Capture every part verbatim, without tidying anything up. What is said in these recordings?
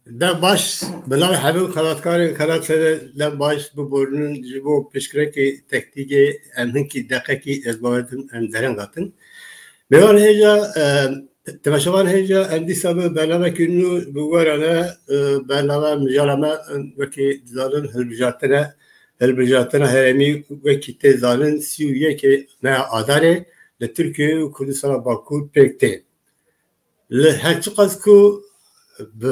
Dem baş, bi navê hemû xelatkarên xelat sere dem baş biborînin ji bo piştgirêkê teknîkê em hinkî deqekî ez bawer dikim em dereng hatin. Mêvan hêja, e, temaşevan hêja em dîsa bi bernamekî nû bi we re ne, e, bername mijara me, e, wekî dizanin hilbijartine, hilbijartina herêmî wekî tê zanin sî û yekê meha Adarê li Tirkiye û Kurdistana Bakur pêk tê. Li her çiqas ku bi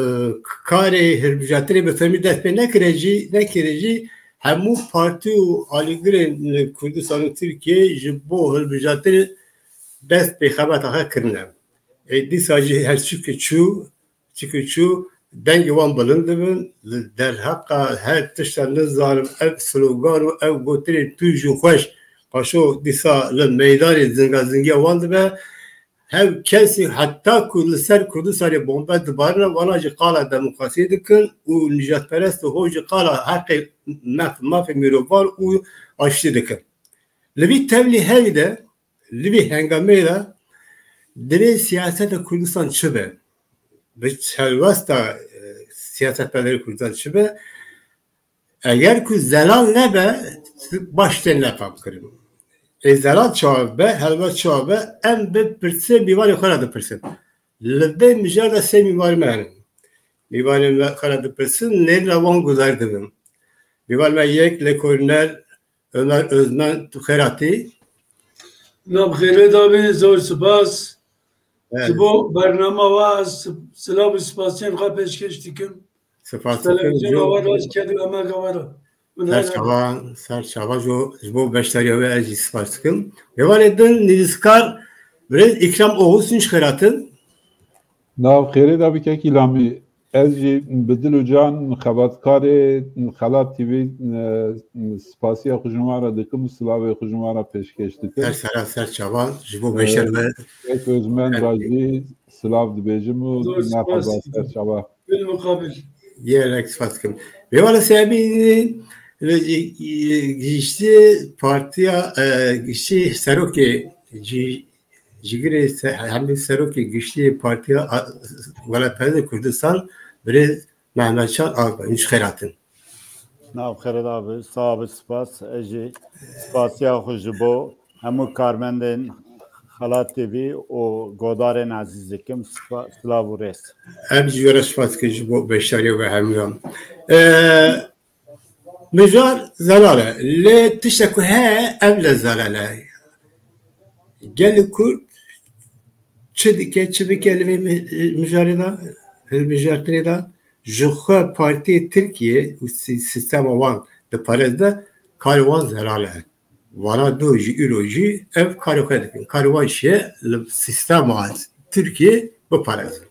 karê hilbijartinê bi fermî dest pê nekire jî, nekire jî hemû partî û alîgirên li Kurdistan û Tirkiyeyê ji bo hilbijartinê dest pê xebata xwe kirine. Ê dîsa jî her çi ku çû, çi ku çû dengê wan bilind dibin, li derheqa her tişta nizanim ev slogan û ev gotinên tûj û xweş paşo dîsa li meydanê zingazingiya wan dibe. Hev kesî heta ku li ser Kurdistanê bombe dibarine, wana jî qala demokrasiyê dikin û nijadperest û ho jî qala heqê maf-, mafê mirovan û aştî dikin. Li vî tevlî hevî de, li vî hengameyê de divê siyaseta Kurdistan çi be? Bi helwesta, e, siyasetmedarê Kurdistan çi be? Eger ku zelal nebe, baş tên nefam kirin. Ê zelal çawa be, helwest çawa be, em bi pirsê mîvanê xwe re dipirsin. Li vê mijar de sê mîvarê me hene. Mîvanê me xwe re dipirsin, nêrîna wan guhdar dibin. Mîvan me yek, lêkolîner Ömer Özmen, tu xêr hatî. Nav xêrê dabî, zor spas. Evet. Ji bo bernama we ez silav û spasiyên xwe pêşkêş dikim. Spas dikim. Televizyona we re, ji ked û emeka we re. Ser çava, ser çava ji bo beşdariya we ez jî spas dikim. Mêvanê din nivîskar birêz Îkram Oğuz, tu ji xêr hatin. Nav xêrê dabî kek Îlamî. Ez jî bi dil û can xebatkarê Xelat T V, e, spasiya xwe ji wan re dikim û silavê xwe ji wan re pêşkêş dikim. Ser sera ser çava ji bo, e, beşer ve. Kek Özmen re jî silav dibêjim û zor spas dikim. Ser çava. Bil muqabil. Gelek spas dikim. Mêvanê sêyemîn, e, giştî partiya, e, giştî serokê cî-, Cîgirê se-, hemî serokê giştî yê Partiya a-, Welatperestê Kurdistan, birêz Mehmetcan Alpay, ji xêr hatin. Nav xêrê dabî, sax bî, spas. Ez jî spasiya xwe ji bo hemû karmendên Xelat T V û godarên ezîz dikim. Spa-, silav û rêz. Em jî we re spas dikin ji bo beşdariya we hemûyan. Ee, Mijar zelal e. Lê tiştek ku heye, ev le zelal e. Gelê Kurd çi dike, çi bike li vê mi-, mijarê de, hilbijartinê de, ji xwe partiyê Tirkiye û sî-, sîstema wan diparêze, karê wan zelal e. Vana do jî, îro jî ev karê xwe dikin. Karê wan çi ye? Li sîstema Tirkiyê biparêzin.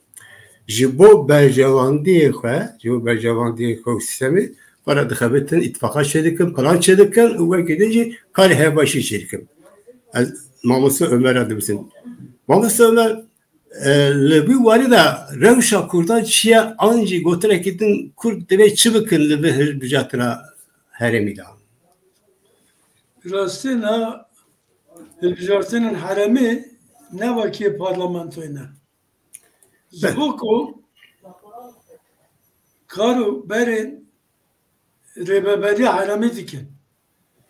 Ji bo berjewendiyê xwe, ji bo berjewendiyê xwe û sîstemê xwe re dixebitin, îtifaqa çêdikin, plan çêdikin û wekî din jî karê hevbeşî çêdikin. Ez mamoste Ömer re dibirsim. Mamoste Ömer, e, li vî warî de rewşa Kurdan çi ye, an jî gotinekî din Kurd divê çi bikin li vê hilbijartina herêmî de? Rastî na hilbijartinên herêmî ne wekî parlamentoyê ne. Ji bo ku kar û berên rêveberiya herêmî dikin.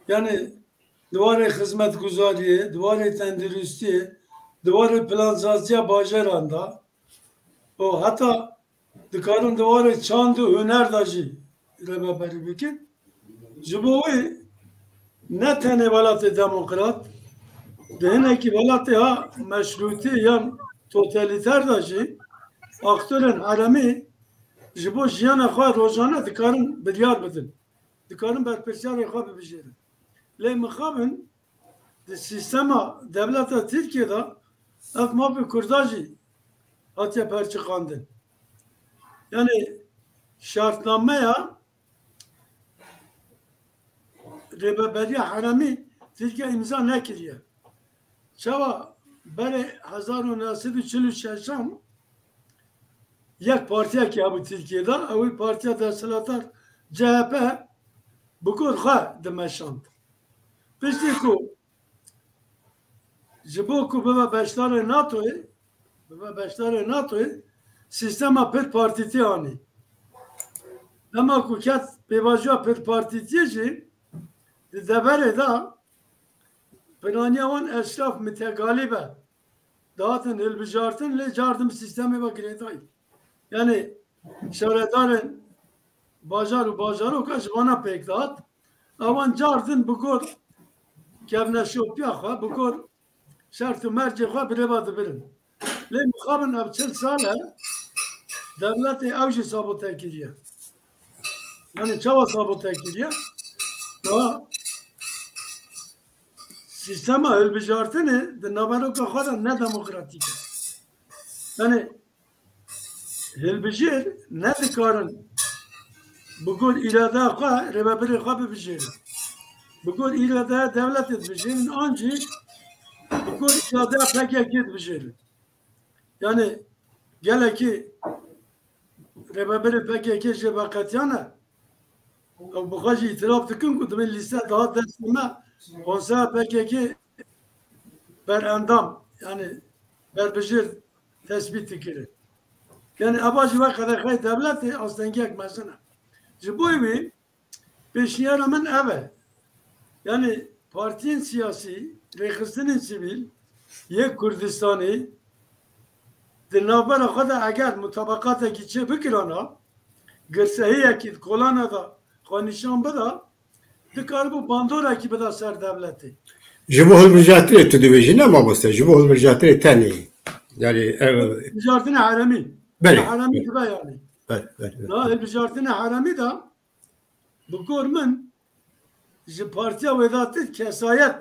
Yani di warê xizmetguzariyê, di warê tenduristiyê, di warê plansaziya bajaran de û heta dikarin di warê çand û huner de jî rêveberî bikin. Ji bo wê ne tenê welatê demokrat, di hinekî welatê ha meşrûtî yan totalîter de jî aktorên herêmî ji bo jiyana xwe rojane dikarin biryar bidin. Dikarin berpirsiyarên xwe bibijêrin. Lê mixabin di sîstema dewleta Tirkiyê de ev mafê Kurda jî hatiye perçiqandin. Yani şartnameya rêveberiya herêmî Tirkiye îmza nekiriye. Çawa berê hezar û neh sed û çil û şeşan yek partiyekî hebû Tirkiyê de, ew ê partiya desthilatdar C H P bi got xwe dimeşand. Piştî ku ji bo ku bibe beşdarê NATOyê, bibe beşdarê NATOyê, sîstema pêt partîtî anî. Dema ku ket pêvajoya pêrpartîtiyê jî di deverê de, piraniya wan eşraf mitegalî be. Dihatin hilbijartin, lê cardin bi sîstemê ve girêdayî. Yani şaredarên bajar û bajaroka ji vana pêk dihat. Ewan cardin bi gor kevneşopiya xwe, bi gor şert û mercê xwe bi rêva dibirin. Lê mixabin ev çil sal e, dewletê ew jî sabote kiriye. Yani çawa sabote kiriye? Daha sîstema hilbijartinê di naveroka xwe de ne demokratîk e. Yani hilbijêr ne dikarin bi gor îradeya xwe rêvebirê xwe bibijêrin. Bi gor îradeya dewletê dibijêrin, an jî bi gor îradeya P K K dibijêrin. Yani gelekî rêvebirê P K K jê veqetiyane. Ew bi xwe jî îtiraf dikin ku dibin lîste dihat destê me, konseya P K K berendam, yani berbijêr tesbît dikirin. Yani eva jî wek qedexeyê dewletê astengiyek mezin e. Ji bo wî pêşniyara min ev e. Yani partiyên siyasî, rêxistinên sivîl yê Kurdistanê di navbera xwe de eger mutabaqatekî çê bikirana, girsehiyekî di kolana de xwe nîşan bida, dikaribû bandorekî bida ser dewletê. Ji bo hilbijartinê tu dibêjî, ne mamoste, ji bo hilbijartinê tenê. Yani ev Hilbijartinê heremî. Belê, Heremî belê. Dibe yani. Belê, belê, belê. Na hilbijartinê heremî de bi gor min ji partiya wêdatî kesayet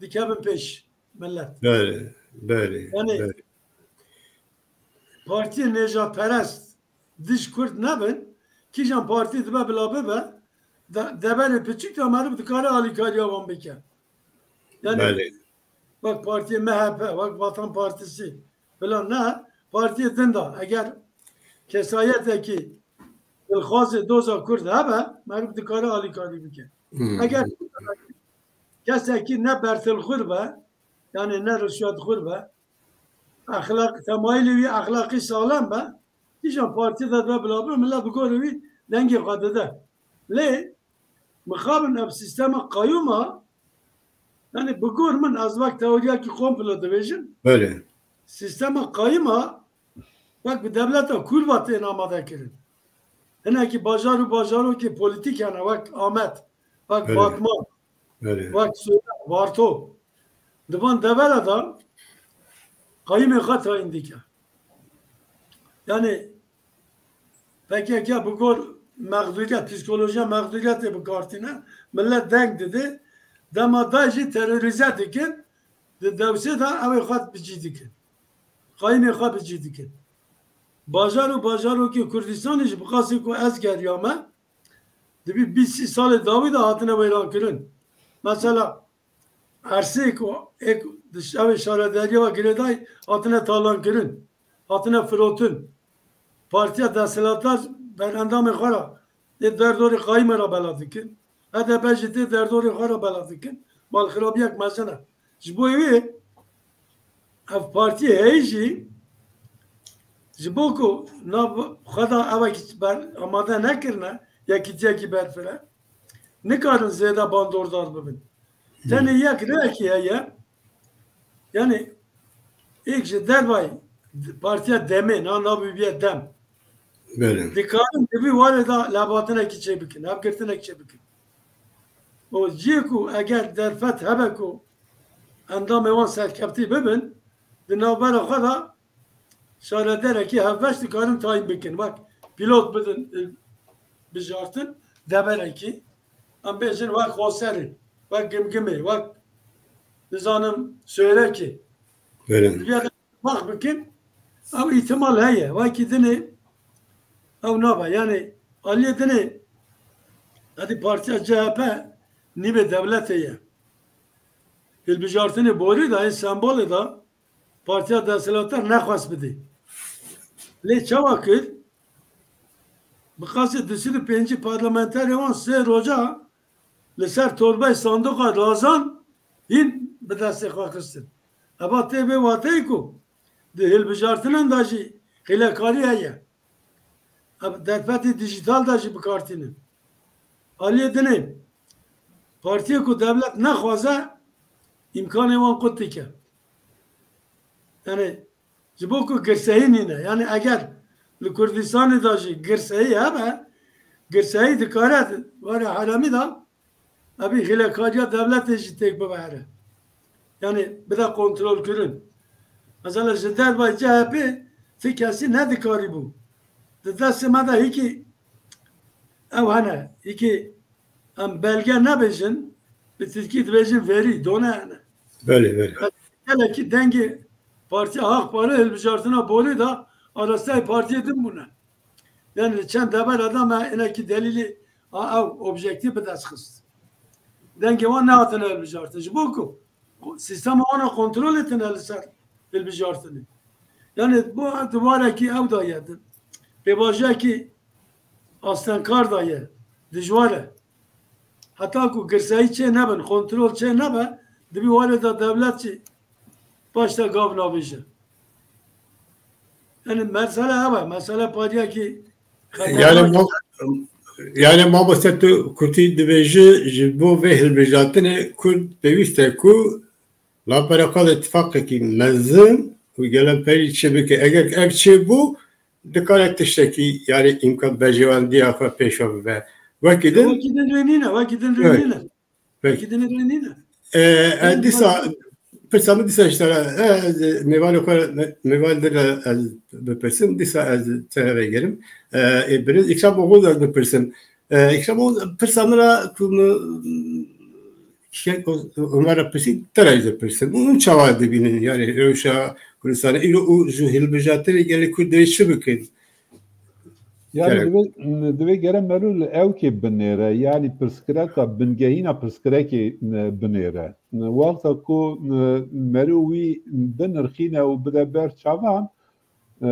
dikevin pêş millet. Belê, belê, Yani belê. Partiyên nêjadperest dij Kurd nebin, kîjan partî dibe bila bibe, de-, deverê piçûk de meriv dikare alîkariya wan bike. Yani Belê. wek partiyê M H P, wek Vatan Partisi filan ne, partiyê din de eger kesayetekî dilxwazê doza Kurd hebe, meriv dikare alîkarî bike. Hmm. Eger kesekî ne bertilxwir be, yani ne rişwetxwir be, exlaq, temayîlê wî exlaqî saxlem be, kîjan partî de be bila be, millet bi gorî wî dengê xwe dide. Lê mixabin ev sîstema qayûm a, yani bi gor min ez wek teoriyekî komplo dibêjim. Belê. Sîstema qayûm a, wek bi dewleta kûr ve tên amade kirin. Hinekî bajar û bajarokê polîtîk hene, wek Amed, wek Belê. Batman, Belê. wek Soyer, Varto. Di van devera de qayûmê xwe tayîn dike. Yani P K K bi gor mexdûriyet, psîkolojiya mexdûriyetê bi kar tîne, millet deng dide, dema da jî terorîze dikin, di dewsê de ew ê xwe bi cî dikin. Qayûmê xwe bi cî dikin. Bajar û bajarokê Kurdistanê jî bi qasî ku ez geriyame, di vî bîst sî salê dawî de hatine wêrankirin. Mesela, Ersê ku êk di ş-, ew ê şaredariya ve girêdayî hatine talankirin, hatine firotin. Partiya desthilatdar berendamê xwe re ê derdorê qayîmê re bela dikin. H D P jî tê derdorê xwe re bela dikin. Malxirabiyek mezin e. Ji bo wê ev partiyê heyî jî ji bo ku nav xwe de evekî ber-, amade nekirine, yekîtiyekî berfireh, nikarin zêde bandordar bibin. Tenê yek rêyekî heye. Yani êk ji dervayî partiya demê, na navê wî ye dem. Belê. Dikarin di vî warê de levhatinekî çêbikin, hevgirtinek çêbikin. Û cihê ku eger derfet hebe ku endamê wan serkeftî bibin, di navbera xwe de şarederekî hevbeş dikarin tayîn bikin. Wek pîlot bidin, e, bijartin, deverekî. Em bêjin wek Xoserê, wek Gimgimê, wek, nizanim, Soyerekê. Belê. Bi vê re bax bikin, ew îhtimal heye. Wekî dinê ew nabe. Yani aliyê dinê, hadi partiya C H P nîvê dewletê ye. Hilbijartinê borî de, ê sembolê de, Partiya desthilatdar nexwest bidê. Lê çawa kir? Bi qasê du sed û pêncî parlamenterê wan sê roja li ser torbey sandoqa razan hîn bi destê xwe xistin. Eva tê vê wateyê ku di hilbijartinan de jî xîlekarî heye. Ev derfetê dîjîtal de jî bi kar tînin. Aliyê dinê, partiyê ku dewlet nexwaze, îmkanê wan qut dike. Yani ji bo ku girseyî nîne. Yani eger li Kurdistanê de jî girseyî hebe, girseyî dikare were heremî de evî hîlekariya dewletê jî têk bibe here. Yani bide kontrolkirin. Mesela ji dervayî C H P ti kesî nedikarîbû. Di destê me de hîkî ew hene, hîkî em belge nebêjin, bi tirkî dibêjin verî, done hene. Belê, belê. Gelekî dengê Partiya Hak Parê hilbijartina borî de arasteyê partiyê din bûne. Yani li çend devera de me hinekî delîlê a ew objektîf bi dest xist. Dengê wan nehatine hilbijartin. Ji bo ku sîstema wan a kontrolê tine li ser hilbijartinê. Yani bu dibarekî ew daye, pêvajoyekî astenkar daye, dijwar e. Heta ku girseyî çê nebin, kontrol çê nebe, dibî warê de dewlet jî paşta gav navêje. Yani mesele ev e, mesele pariyekî Yani xeternak e. Ma-, yani mamoste tu kurtî dibêji ji bo vê hilbijartinê Kurd pêwîst e ku lapereqal îtifaqekî mezin û gelemperî çêbike. Eger ev çêbû, dikare tiştekî, yani îmkan berjewendiya xwe pêşa bibe. Wekî din Wekî din rê nîne, wekî din rê Evet. nîne. Peki. Wekî din rê nîne. E, e, Yani dîsa, pirsa min dîsa ji te re, e, ez mêvanê xwe, me-, mêvanê din re ez bipirsim, dîsa ez te re vegerim. E, e, birêz Îkram Oğuz ez bipirsim. E, Îkram Oğuz, pirsa min re ku min Kek Ömer re pirsî, te re jî dipirsim. Hûn çawa dibînin? Yani rewşa Kurdistanê îro û ji hilbijartinê gelê Kurd dê çi bikin? Yani Gerek. divê, divê gere mero li ewkê binêre, yani pirsgireka bingehîna pirsgirekê, e, binêre. Wexta ku, e, mero wî binirxîne û bide ber çavan, e,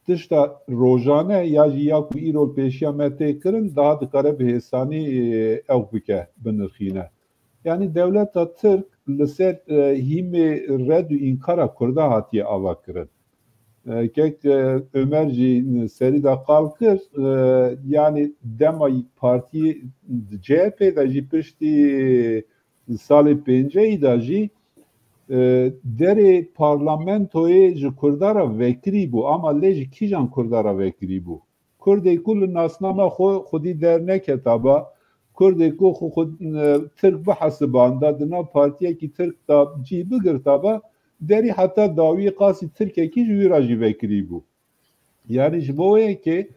tişta rojane ya jî ya ku îro pêşiya me tê kirin, daha dikare bi hêsanî, e, ew bike, binirxîne. Yani dewleta Tirk li ser, e, hîmê red û înkara Kurda hatiye ava kirin. E, kek, e, Ömer jî serî de qal kir, e, yani dema partî C H P de jî piştî salê pêncehî de jî, e, derê parlamentoyê ji Kurda re vekirî bû, ama lê ji kîjan Kurda re vekirî bû? Kurdê ku li nasnama xwe xwedî derneketaba, Kurdê ku xwe, xwe, e, Tirk bihesibanda, di nav partiyekî Tirk de cî bigirtaba, derî heta dawiyê qasî Tirkekî ji wî re jî vekirî bû. Yani ji bo wê yekê,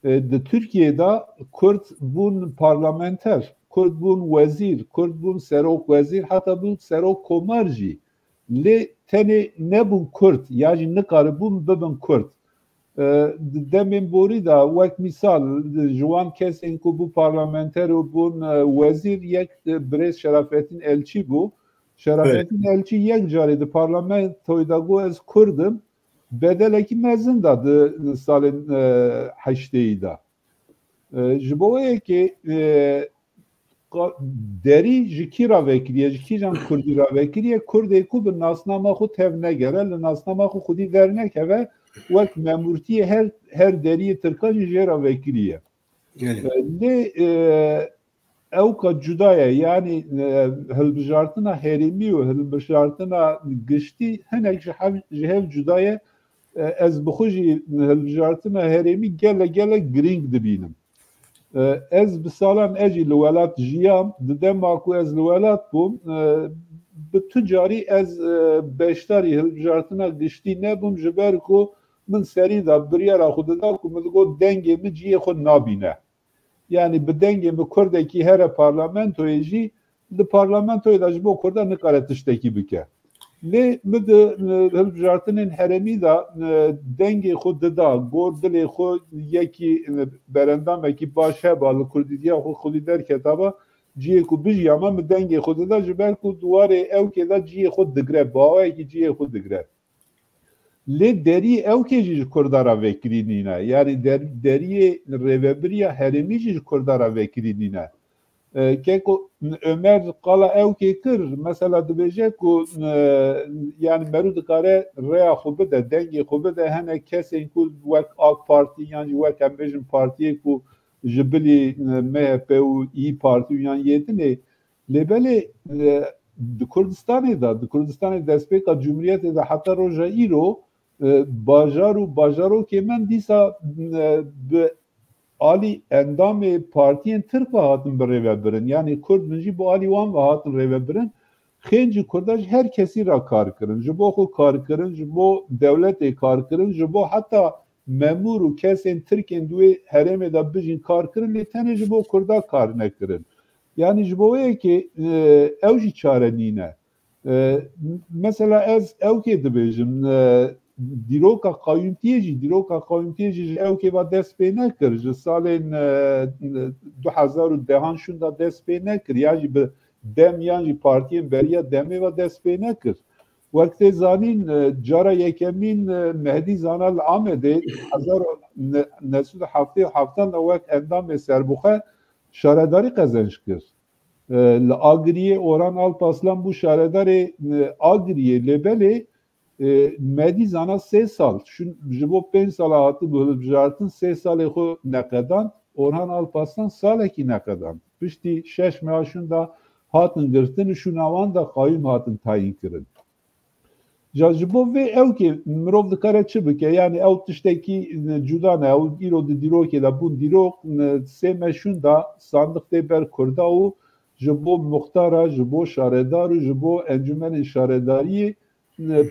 e, di Tirkiyê de Kurd bûn parlamenter, Kurd bûn wezîr, Kurd bûn serok wezîr, heta bûn serok komar jî. Lê tenê nebûn Kurd, ya jî nikaribûn bibin Kurd. E, di demên borî de, wek mîsal, ji wan kesên ku bû parlamenter û bûn, e, wezîr, yek, e, birêz Şerafettin Elçî bû. Şerafettin Elçî yek carê di parlamentoyê de got, "Ez Kurd im." Bedelekî mezin da di salên, e, heştêyî de. E, ji bo wê yekê, e, qa-, derî ji kî re vekiriye, ji kîjan Kurdî re vekiriye, Kurdê ku bi nasnama xwe tev negere, li nasnama xwe xwedî dernekeve, wek memûrtiyê her, her deriyê Tirkan jî jê re vekiriye. Gelê. E, lê, e, ewka cuda ye. Yanî, e, hilbijartina herêmî û hilbijartina giştî hinek ji hev, ji hev cuda ye. E, ez bi xwe jî hilbijartina herêmî gelek, gelek girîng dibînim. E, ez bi salan ez jî li welat jiyam. Di dema ku ez li welat bûm, e, bi tu carî ez, e, beşdarî hilbijartina giştî nebûm, ji ber ku min serî de biryara xwe dida ku min digot dengê min cihê xwe nabîne. Yani bi dengê min Kurdekî here parlamentoyê jî, di parlamentoyê de ji bo Kurda nikare tiştekî bike. Lê min di, e, hilbijartinên herêmî de, e, dengê xwe dida, got dilê xwe yekî, e, berendamekî baş heba, li kurdîtiya xwe xwedî derketaba, cihê ku bijiyama min dengê xwe dida, ji ber ku di warê ewkê de cihê xwe digre, bi awayekî cihê xwe digre. Lê derî ewkê jî ji Kurda re vekirî nîne. Yanî der-, deriyê rêvebiriya herêmî jî ji Kurda re vekirî nîne. E, keko Ömer qala ewkê kir, mesela dibêje ku, e, yani merû dikare rêya xwe bide, dengê xwe bide hene kesên ku wek AK Partî yan jî wek em bêjin partiyê ku ji bilî, e, M H P û İYİ Partî û yan yê dinê. Lê belê, e, di Kurdistanê de, di Kurdistanê destpêka Cumhuriyetê de heta roja îro, e, bajar û bajarokê me dîsa, e, bi alî endamê partiyên Tirk ve hatin birêvebirin. Yani Kurd bin jî bo alî wan ve hatin rêvebirin. Xêncî Kurda ji her kesî re kar kirin. Ji bo xwe kar kirin, ji bo dewletê kar kirin, ji bo heta memûr û kesên Tirkên di wê herêmê de bijîn kar kirin, lê tenê ji bo Kurda kar nekirin. Yani ji bo wê yekê, e, ew jî çare nîne. E, mesela ez ewkê dibêjim, e, dîroka qayûmtiyê jî, dîroka qayûmtiyê jî ji ewkê ve dest pê nekir. Ji salên, e, du hezar û dehan şûnda dest pê nekir. Ya jî bi dem yan jî partiyên beriya demê ve dest pê nekir. Wek tê zanîn, e, cara yekemîn, e, Mehdî Zana li Amedê hezar neh sed û heftê û heftan de wek endamê serbixwe şaredarî qezenc kir. E, li Agiriyê Orhan Alpaslan bû şaredarê, e, Agiriyê, lê belê, e, Mehdî Zana sê sal, şûn, ji bo pênc sala hatibû hilbijartin, sê salê xwe neqedand, Orhan Alpaslan salekî neqedand. Piştî şeş meha şûnda hatin girtin û şûna wan de qayûm hatin tayîn kirin. Ja ji bo vê ewkê mirov dikare çi bike? Yani ew tiştekî cuda ne. Ew îro di dîrokê de bûn dîrok, sê meşûn da sandiq tê ber Kurda û ji bo muxtara, ji bo şaredar û ji bo encûmenên şaredariyê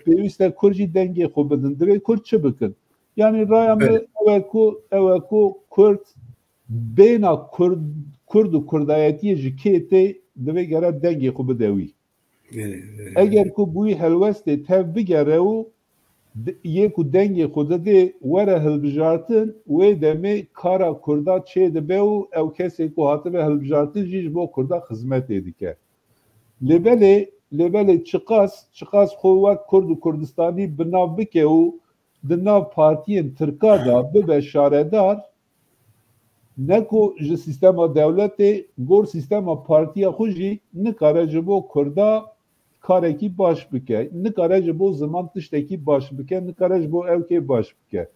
pêwîst e Kurd jî dengê xwe bidin. Divê Kurd çi bikin? Yani raya me Evet. ew e ku, ew e ku Kurd bêhna Kurd, Kurd û Kurdayetiyê ji kê tê, divê gere dengê xwe bide wî. Eger ku bi wî helwestê tev bigere û di-, yê ku dengê xwe didê were hilbijartin, wê demê kara Kurda çêdibe û ew kesê ku hatibe hilbijartin jî ji bo Kurda xizmetê dike. Lê belê, lê belê çiqas, çiqas xwe wek Kurd û Kurdistanî bi nav bike û di nav partiyên Tirka de bibe şaredar, ne ku ji sîstema dewletê, gor sîstema partiya xwe jî nikare ji bo Kurda karekî baş bike, nikare ji bo ziman tiştekî baş bike, nikare ji bo ewkê baş bike.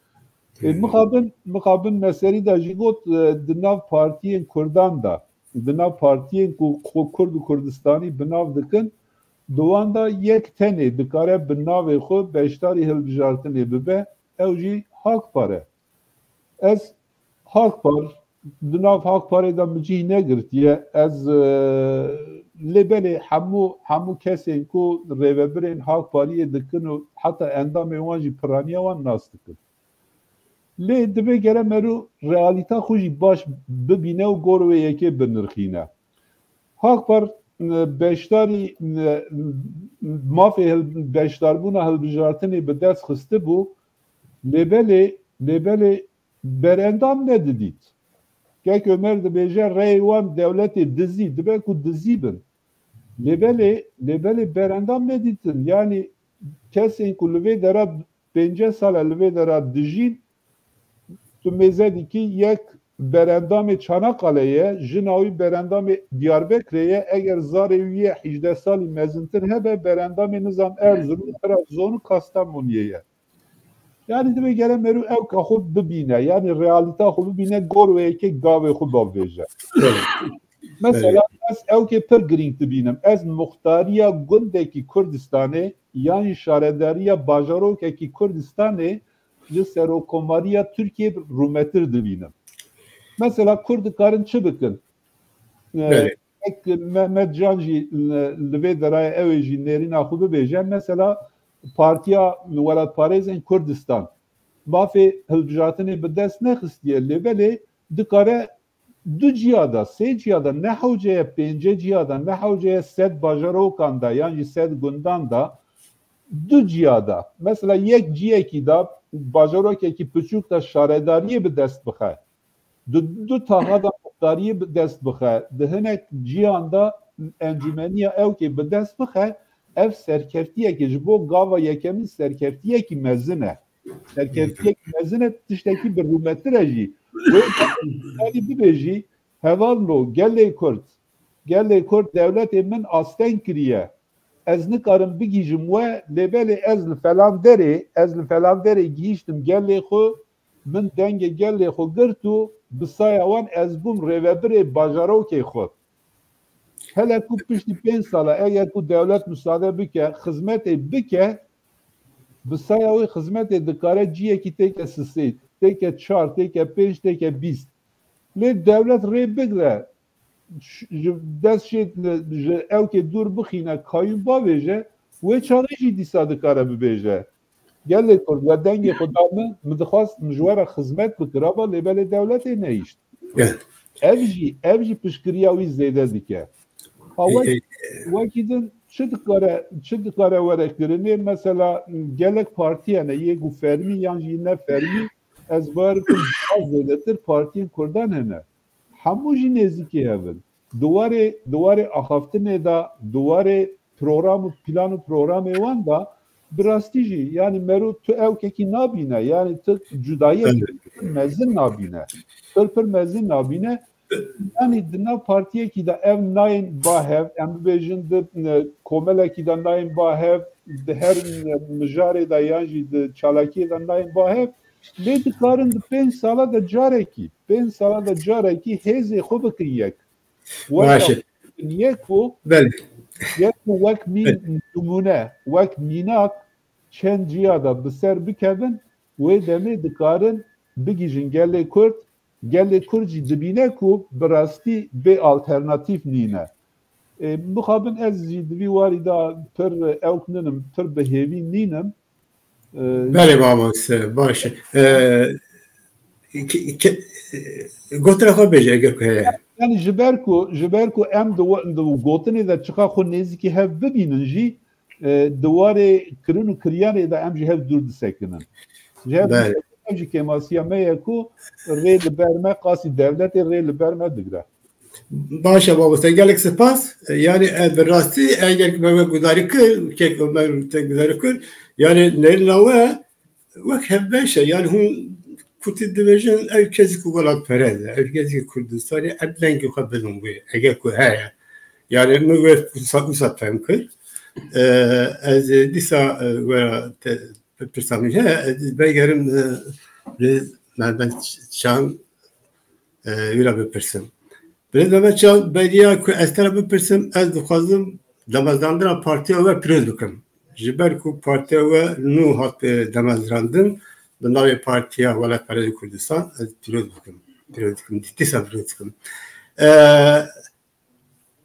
Ê, mixabin, mixabin Meserî de jî got, e, di nav partiyên Kurdan de, di nav partiyên ku xwe Kurd û Kurdistanî bi nav dikin, di wan de yek tenê dikare bi navê xwe beşdarî hilbijartinê bibe, ew jî Hakpar e. Ez Hakpar, di nav Hakparê de min cih negirtiye. Ez, e, lê belê hemû, hemû kesên ku rêvebirên Hakpariyê dikin û heta endamên wan jî piraniya wan nas dikin. Lê divê gere merû realîta xwe jî baş bibîne û gor wê yekê binirxîne. Hakpar, e, beşdarî, e, mafê hil-, beşdarbûna hilbijartinê bi dest xistibû, lê belê, lê belê berendam nedidît. Kek Ömer dibêje reyê wan dewletê dizî, dibe ku dizî bin. Lê belê, lê belê berendam nedîtin. Yanî kesên ku li vê dera pênceh sal e li vê dera dijîn, tu mêze dikî yek berendamê Çanakkale ye, jina wî berendamê Diyarbekirê ye, eger zarê wî yê hejdeh salî mezintir hebe, berendamê nizam Erzurum, Trabzon û Kastamoniyê ye. Yani divê gere merû ewka xwe bibîne, yani realîta xwe bibîne, gor wê yekê gavê xwe bavêje. Mesela ez ewkê pir girîng dibînim. Ez muxtariya gundekî Kurdistanê yan jî şaredariya bajarokekî Kurdistanê ji Serokkomariya Tirkiyê rûmetir dibînim. Mesela Kurd dikarin çi bikin? E, Belê. Wek Mehmet Can jî li vê derayê ew ê jî nêrîna xwe bibêje. Mesela Partiya Welatparêzên Kurdistan mafê hilbijartinê bi dest nexistiye, lê belê dikare du ciya de, sê ciya de, ne hewce ye pênce ciya de, ne hewce ye sed bajarokan de yan jî sed gundan de, du ciya de, mesela yek ciyekî de, bajarokekî piçûk de şaredariyê bi dest bixe, di du taxa de muxtariyê bi dest bixe, di hinek ciyan de encûmeniya ewkê bi dest bixe, ev serkeftiyekê ji bo gava yekemîn serkeftiyekî mezin e. Serkeftiyekî mezin e, tiştekî bi rûmetir e jî. Wê yanî bibêjî, hevalno, gelê Kurd, Gelê Kurd dewletê min asteng kiriye. Ez nikarim bigihîjim we, lê belê ez li felan derê, ez li felan derê gihîştim gelê xwe, min dengê gelê xwe girt û bi saya wan ez bûm rêvebirê bajarokê xwe. Hele ku piştî pênc sala eger ku dewlet misade bike, xizmetê bike, bi saya wê xizmetê dikare ciyekî têke sisê, têke çar, têke pênc, têke bîst. Lê dewlet rê bigre, ş-, ji dest şê, ji ewkê dûr bixîne, kayûm bavêje, wê çaxê jî dîsa dikare bibêje. Gelê Kurd, we dengê xwe da min, min dixwast min ji we re xizmet bikira ba, lê belê dewletê nehişt. Ev jî, ev jî piştgiriya wî zêde dike. Ha, wek, wekî din çi dikare, çi dikare were kirinê? Mesela gelek partî hene, yê ku fermî yan jî ne fermî, ez bawer bikim daha zêdetir partiyên Kurdan hene. Hemû jî nêzîkî hev in. Di warê, di warê axaftinê de, di warê program û plan û programê wan de, bi rastî jî, yanî mero tu ewkekî nabîne, yanî tu cudayiyekî pir mezin nabîne. Pir pir mezin nabîne. Yanî di nav partiyekî de ev nayên ba hev, em bibêjin di, e, komelekî de nayên ba hev, di her, e, mijarê de yan jî di çalakiyê de nayên ba hev, lê dikarin di pênc sala de carekî, pênc sala de carekî hêzê xwe bikin yek. Wek Baş e. Yek ku, Belê. Yek ku wek mîn, Belê. Nimûne, wek mînak çend ciya de bi ser bikevin, wê demê dikarin bigihîjin gelê Kurd. Gelê Kurd jî dibîne ku bi rastî bê alternatîf nîne. Ê, mixabin ez jî di vî warî de pir ewk ninim, pir bi hêvî nînim. Ee, Belê mamoste, baş e. Ee, ke-, ke-, gotina xwe bêje eger ku heye. Yanî ji ber ku, ji ber ku em di we-, di gotinê de çiqa xwe nêzîkî hev bibînin jî, e, di warê kirin û kiryarê de em ji hev dûr disekinin. Ji hev Belê. Ev jî kêmasiya me ye ku rê li ber me, qasî dewletê rê li ber me digre. Baş e mamoste, gelek spas. Yani, e, bi rastî eger me we gudarî kir, kek me te gudarî kir, yani nerina we wek hevbeş e. Yani hûn kutî dibêjin, ev kesî ku welatperest e, ev kesî Kurdistanê, ev dengê xwe bidin wê, eger ku heye. Yani min wê wisa, wisa fem kir. E, ez dîsa, e, we te, pirsa min heye, ez vegerim, e, li Mehmet Çan, e, wî re bipirsim. Birêz Mehmet Çan, beriya ku ez te re bipirsim, ez dixwazim damezrandina partiya we pîroz bikim. Ji ber ku partiya we nû hat, e, damezrandin, bi navê Partiya Welatperestê Kurdistan, ez pîroz bikim. Pîroz dikim, dîsa pîroz dikim. E,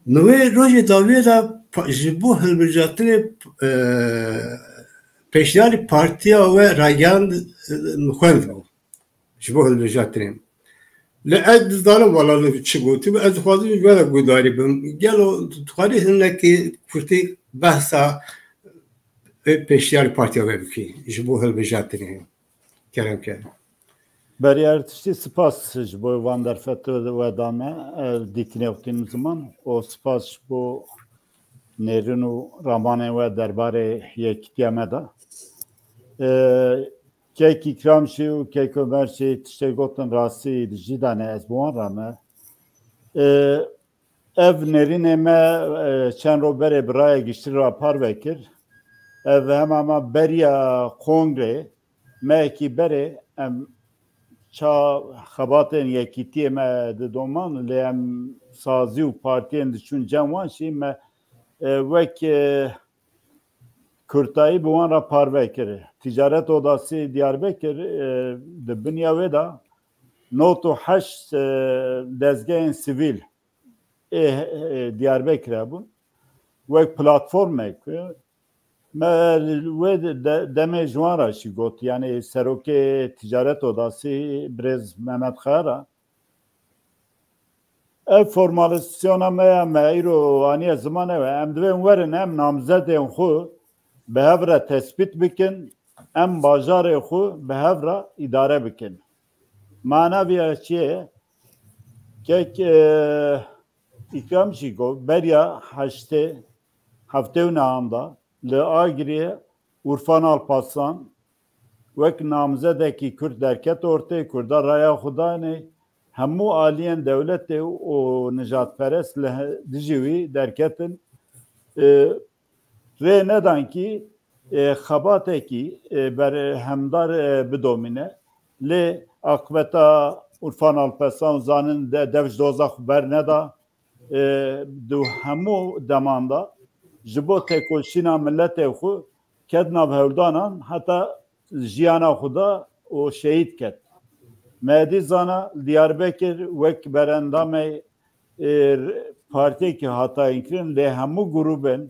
Li wê rojê dawiyê de pa-, ji bo hilbijartinê, e, pêşniyarî partiya we ragihand, e, min xwendibû. Ji bo hilbijartinê. Lê ez dizanim wela li çi gotî, ez dixwazim ji we re guhdarî bim. Gelo tu dixwarî hinekî kurtî behsa vê pêşniyarî partiya we bikî ji bo hilbijartinê? Kerem ke. Berî her tiştî spas ji bo van derfetê we da me, e, dîtinê xwe tînim ziman û spas ji bo nêrîn û ramanên we derbarê yekîtiya me de. E, kek Îkram jî û kek Omer jî tiştê gotin rastî jî dane ez bi wan re me. E, Ev nêrînê me, e, çend roj berê bi raya giştî re parve kir. Ev hema me beriya kongrê, mehekî berê em ça xebatên yekîtiyê me didoman, lê em sazî û partiyên diçûn cem wan jî me, e, wek, e, kurtayî bi wan re parve kir. Ticaret Odası Diyarbekir, e, di binya wê de nod û heşt, e, dezgehên sivîl ê, ê Diyarbekirê bûn. Wek platformek, me li wê de-, demê ji wan re jî got, yanî serokê Ticaret Odası birêz Mehmet Kaya re. Ev formalizasyona me ya me îro aniye ziman ew e. Em divên werin, em namzedên xwe bi hev re tespît bikin, em bajarê xwe bi hev re îdare bikin. Mana vî ya çi ye? Kek, e, Îkram jî got, beriya heştê, heftê û nehan de li Agiriyê Urfan Alparslan wek namzedekî Kurd derket ortê, Kurda raya xwe danê, hemû aliyên dewletê û nijadperest li he-, dijî wî derketin. E, rê nedan kî, e, xebatekî, e, berhemdar, e, bidomîne. Lê aqibeta Urfan Alparslan zanin de dev ji doza xwe berneda. E, di hemû deman de ji bo têkoşîna miletê xwe ket nav hewldanan, heta jiyana xwe da û şehîd ket. Mehedî Zana li Diyarbekir wek berendamê, e, partiyekî hatayîn kirin, lê hemû grûbên,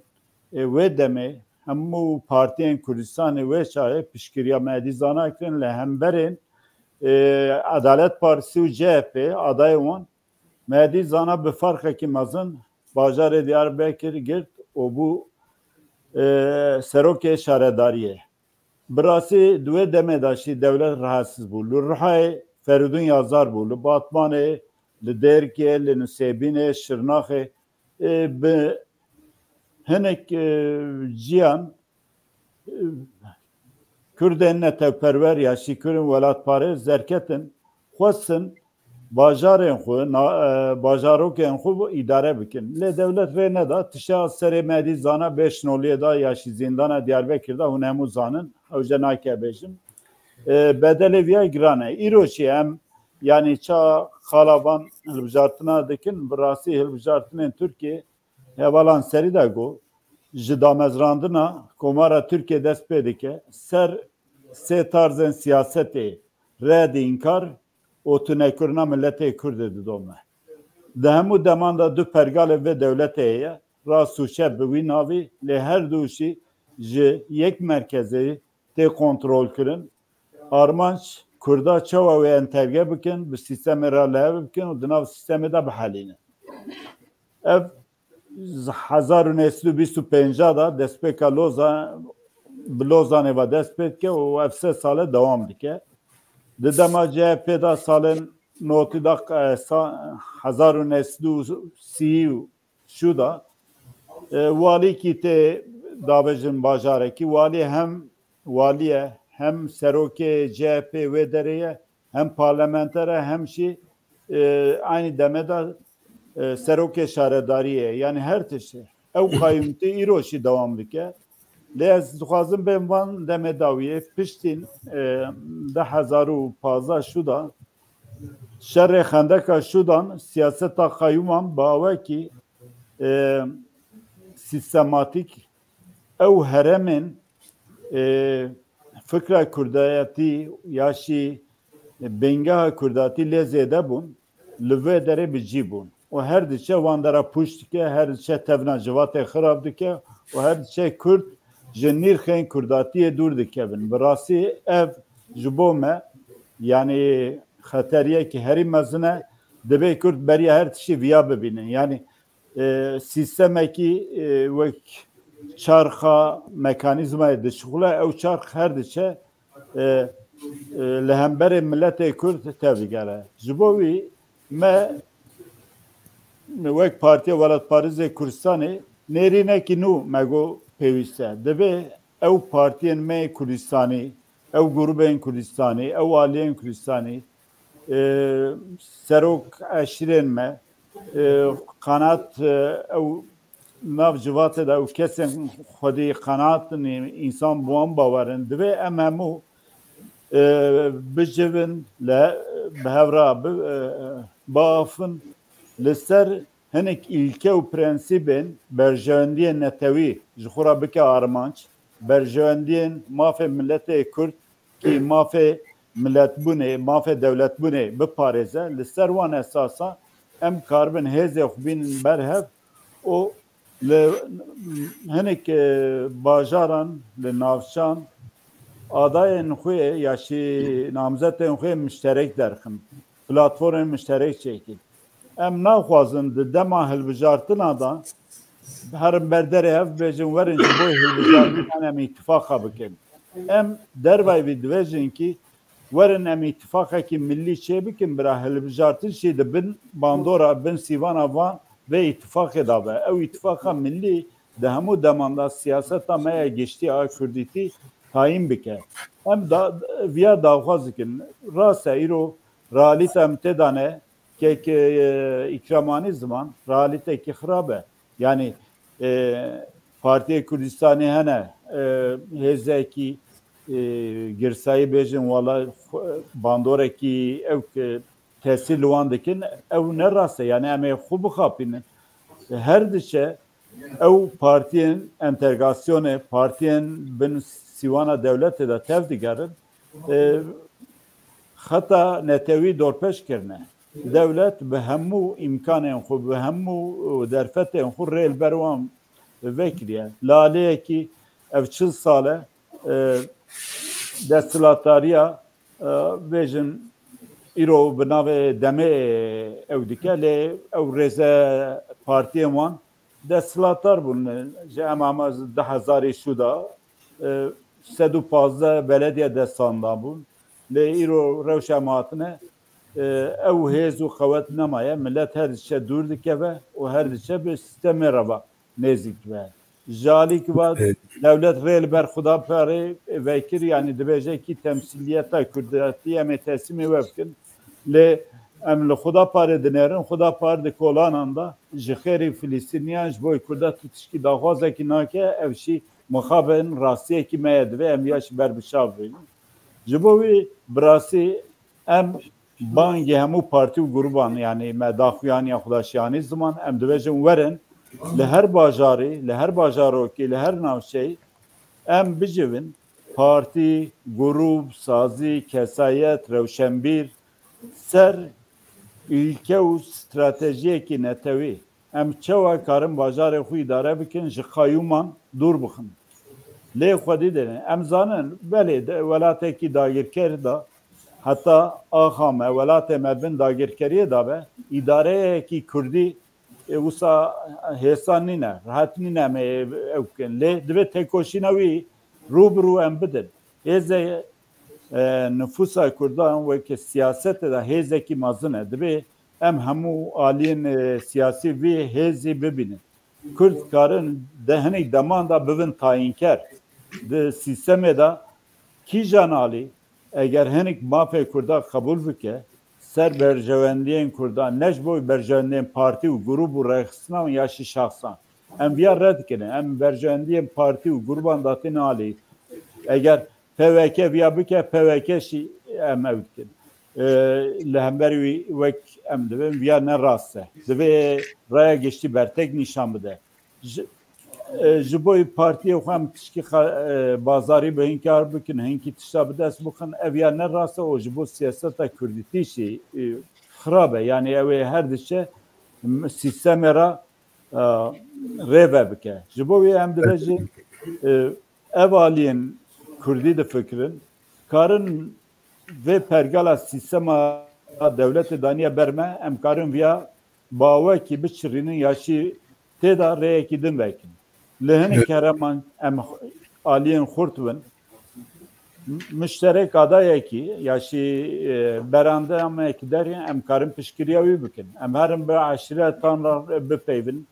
e, wê demê, hemû partiyên Kurdistanê wê çaxê piştgiriya Mehedî Zana kirin, li hemberên, e, Edalet Partisi û C H P adayê wan. Mehedî Zana bi ferqekî mezin bajarê Diyarbekir girt û bû, e, serokê şaredariyê. Bi rastî di wê demê de jî dewlet rahatsiz bû. Li Rihayê Ferûdîn Yazar bû, li Batmanê, li Dêrikê, li Nusêbînê, Şirnaxê, e, bi hinek, e, ciyan, e, Kurdên netewperwer ya jî Kurdên welatparêz derketin, xwestin bajarên xwe, na-, e, bajarokên xwe îdare bikin. Lê dewlet rê neda, tişa serê Mehedî Zana bê şinoliyê da ya jî zîndana Diyarbekir da, hûn hemû zanin, hewce nake bêjim. E, bedelê viya giran e. Îro jî em, yanî ça qala van hilbijartina dikin, bi rastî hilbijartinên Tirkiyê hevalan serî de got, ji damezrandina Komara Tirkiyê dest pê dike, ser sê tarzên siyasetê, red, înkar û tunekirina miletê Kurdê didome. Di hemû deman de du pergalê vê dewletê heye, rast û çep bi wî navî, lê her du jî ji yek merkezê tê kontrolkirin. Armanc Kurda çawa wê entegre bikin, bi sîstemê re li hev bikin û di nav sîstemê de bihelînin. Ev hezar û neh sed û bîst û pênc de destpêka Loza-, bi Lozanê ve dest pê dike û ev sê sale dewam dike. Di dema C H P de salên notî de, e, sa-, hezar û neh sed û sî û şû de, e, walîkî tê davêjin bajarekî. Walî hem walî ye, hem serokê C H P wê derê ye, hem parlamenter e, hem jî, e, aynî demê de, e, serokê şaredariyê ye. Yanî her tiştê. Ew qayûmtî îro jî dewam dike. Lê ez dixwazim bêm van demê dawiyê. Piştîn, e, du hezar û pazdeh şû de, şerê xendeka şû dan, siyaseta qayûman bi awekî, e, sîstematîk ew heremên, e, fikra kurdayetî ya jî bingeha kurdatî lê zêde bûn, li vê derê bi cî bûn. Û her diçe wan dera pûç dike, her diçe tevna civatê xirab dike û her diçe kurd ji nîrxên kurdatiyê dûr dikevin. Bi rastî ev ji bo me, yanî xeteriyekî herî mezin e, divê kurd beriya her tiştî viya bibînin. Yanî, e, sîstemekî, e, wek çarxa mekanîzmayê dişixule, ew çarx her diçe, e, e, li hemberê miletê Kurd tevdigere. Ji bo wî me wek Partiya Welatparêzê Kurdistanê nêrînekî nû me got pêwîst e. Divê ew partiyên me yê Kurdistanî, ew grûbên Kurdistanî, ew aliyên Kurdistanî, e, serok eşîrên me, e, qanat, e, ew nav civatê de ew kesên xwedî qanat in, însan bi wan bawer in. Divê em hemû, e, bicivin, li, bi hev re bi, e, biafin, li ser hinek îlke û prensîbên berjewendiyên netewî ji xwe re bike armanc, berjewendiyên mafê miletê Kurd, kî mafê miletbûnê, mafê dewletbûnê biparêze, li ser wan esasa em karibin hêzê xwe bînin ber hev û li hinek, e, bajaran, li navçan adayên xwe ya jî namzetên xwe muşterek derxin, platformên muşterek çêkin. Em naxwazin di dema hilbijartina de herin ber derê hev bêjin, werin ji bo hilbijartinan em îtifaqa bikin. Em dervayî vî dibêjin kî werin em îtifaqekî millî çêbikin, bira hilbijartin jî di bin bandora, bin sîvana van vê îtifaqê de be. Ew îtifaqa millî di hemû deman de siyaseta me ya giştî a kurdîtî tayîn bike. Em da, viya daxwaz dikin. Rast e, îro realîta em tê de ne, kek e, îkramanî ziman realîtekî xirab e. Yanî e, Partiyê Kurdistanê hene e, hêzekî e, girsayî bêjin wala xwe- bandorekî ew ke tesîr li wan dikin, ew ne rast e. Yanî em ê xwe bixapînin. Her diçe ew partiyên entegrasyonê, partiyên bin sîwana dewletê de tev digerin, e, xeta netewî dorpêç kirine. Dewlet bi hemû îmkanên xwe, bi hemû derfetên xwe rê li ber wan vekiriye. Li aliyekî ev çil sal e, e, desthilatdariya, e, bêjin îro bi navê demê ew dike, lê ew rêze partiyên wan desthilatdar bûn. Ji em ama du hezarî şû de, e, sed û pazdeh belediye destanda bûn. Lê îro rewşa me hatine, e, ew hêz û qewet nemaye. Millet her diçe dûr dikeve û her diçe bi sîstemê re ve nêzîk dibe. Ji alî ki va Evet. dewlet rê li ber Xuda parê vekir, yanî dibêje kî temsîliyeta Kurdatî em ê teslîmê we bikin. Lê em li Xuda parê dinêrin, Xuda par di kolanan de ji xêrî Filistîniyan ji bo Kurda tu tişkî daxwazekî nake, ev jî mixabin rastiyekî me ye, divê em ya jî ber bi çav bînin. Ji bo wî bi rastî em bangê hemû partî û grûban, yanî me daxuyaniya xwe da şiyanî ziman, em dibêjin werin li her bajarî, li her bajarokî, li her navçeyî em bicivin partî, grûb, sazî, kesayet, rewşenbîr ser îlke û stratejiyekî netewî. Em çawa karin bajarê xwe îdare bikin, ji qayûman dûr bixin. Lê xwedî dene. Em zanin, belê de, welatekî dagirker de, heta axa me, welatê me bin dagirkeriyê de be, îdareyekî kurdî, e, wisa hêsan nîne, rehet nîne em ê ew bikin. Lê divê têkoşîna wî rû bi rû em bidin. Hêzê, e, nifûsa kurdan weke siyasetê de hêzekî mezin e. Divê em hemû aliyên, e, siyasî vî hêzî bibînin. Kurd karin de hinek deman de bibin tayînker. Di sîstemê de kîjan alî eger hinek mafê kurda qebûl bike, ser berjewendiyên kurdan, ne ji bo berjewendiyên partî û grûb û rêxistina wan ya jî şexsan. Em viya red dikin. Em berjewendiyên partî û grûban datîne alî. Eger P W K viya bike, P W K jî em ew dikin. E, li hember wî wek em dibin, viya ne rast e. Divê raya giştî bertek nîşan bide. Ji, e, ji bo partiyê xwe em tişkî xa-, e, bazarî bi hinkar bikin, hinkî tişta bi dest bixin, ev ya ne rast e û ji bo siyaseta kurdîtî jî, e, xirab e. Yanî ew ê her diçe m-, sîstemê re, e, rêve bike. Ji bo wê em dibêjin, e, ev aliyên kurdî difikirin, karin vê pergala sîstema dewletê daniye ber me, em karin viya bawekî biçirînin ya jî tê de rêyekî din vekin. Li hinek Evet. hereman em aliyên xurt bin. Muşterek adayekî ya jî, e, berandamekî derê em karin piştgiriya wî bikin. Em herin bi eşîretan re bipeyvin.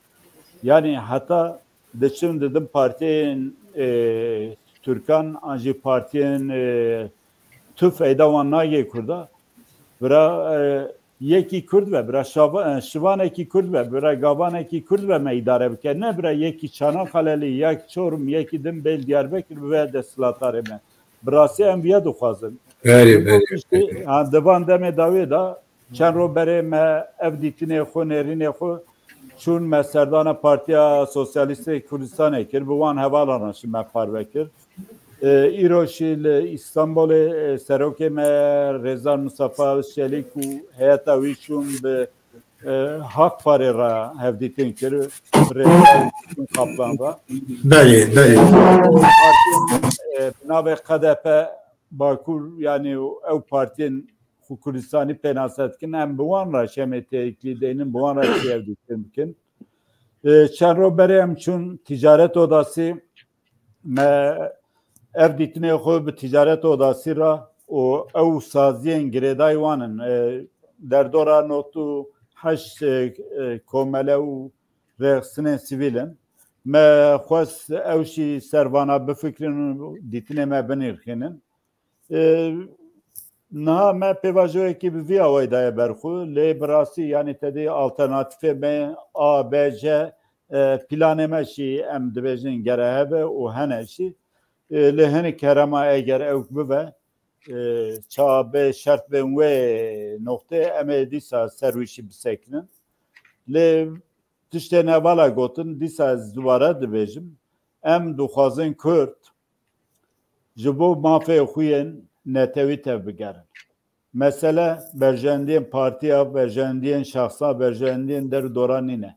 Yanî heta diçin didin partiyên, e, Türkan an jî partiyên, e, tu feyda wan nagê Kurda. Bira, e, yekî Kurd be, bira şava-, e, şivanekî Kurd be, bira gavanekî Kurd be me îdare bike. Ne bira yekî Çanaxalelî, yek Çorum, yekî din bêl Diyarbekir bibe desthilatdarê me. Bi rastî em viya dixwazin. Berê, Ji bo berê, piştî, berê. ha, di van demê dawê de çend roj berê me ev dîtinê xwe, nêrînê xwe çûn me serdana Partiya Sosyalîstê Kurdistanê kir. Bi wan hevalan re jî me parve kir. E, îro jî li Îstanbulê, e, serokê me Rêzdar Mustafa Özçelîk û heyeta wî çûn bi, e, Hak Parê re hevdîtin kir, bi Rêzdar Kaplan re. Belê, belê. Partiyên, e, bi navê K D P Bakur, yanî ew partiyên xwe Kurdistanî pênase dikin, em bi wan re şemê têkilî deynin, bi wan re jî hevdîtin bikin. E, çend roj berê em çûn ticaret odasî, me ev dîtinê xwe bi ticaret odasî re û ew saziyên girêdayî wan in, e, derdora nod û heşt, e, e, komele û rêxistinên sivîl in. Me xwest ew jî ser vana bifikirin û dîtinê me binirxînin. E, niha me pêvajoyekî bi vî awayî daye ber xwe, lê bi rastî, yanî, te dê alternatîfê me A, B, C, e, planê me jî, em dibêjin, gere hebe û hene jî. E, lê hinek herema eger ewk bibe, e, ça bê şert bên wê noqtê, em ê dîsa ser wî jî bisekinin. Lê tiştên hevala gotin, dîsa ez dubare dibêjim, em dixwazin Kurd ji bo mafê xwe yên netewî tevbigerin. Mesele berjewendiyên partiya, berjewendiyên şexsa, berjewendiyên der û dora nîne.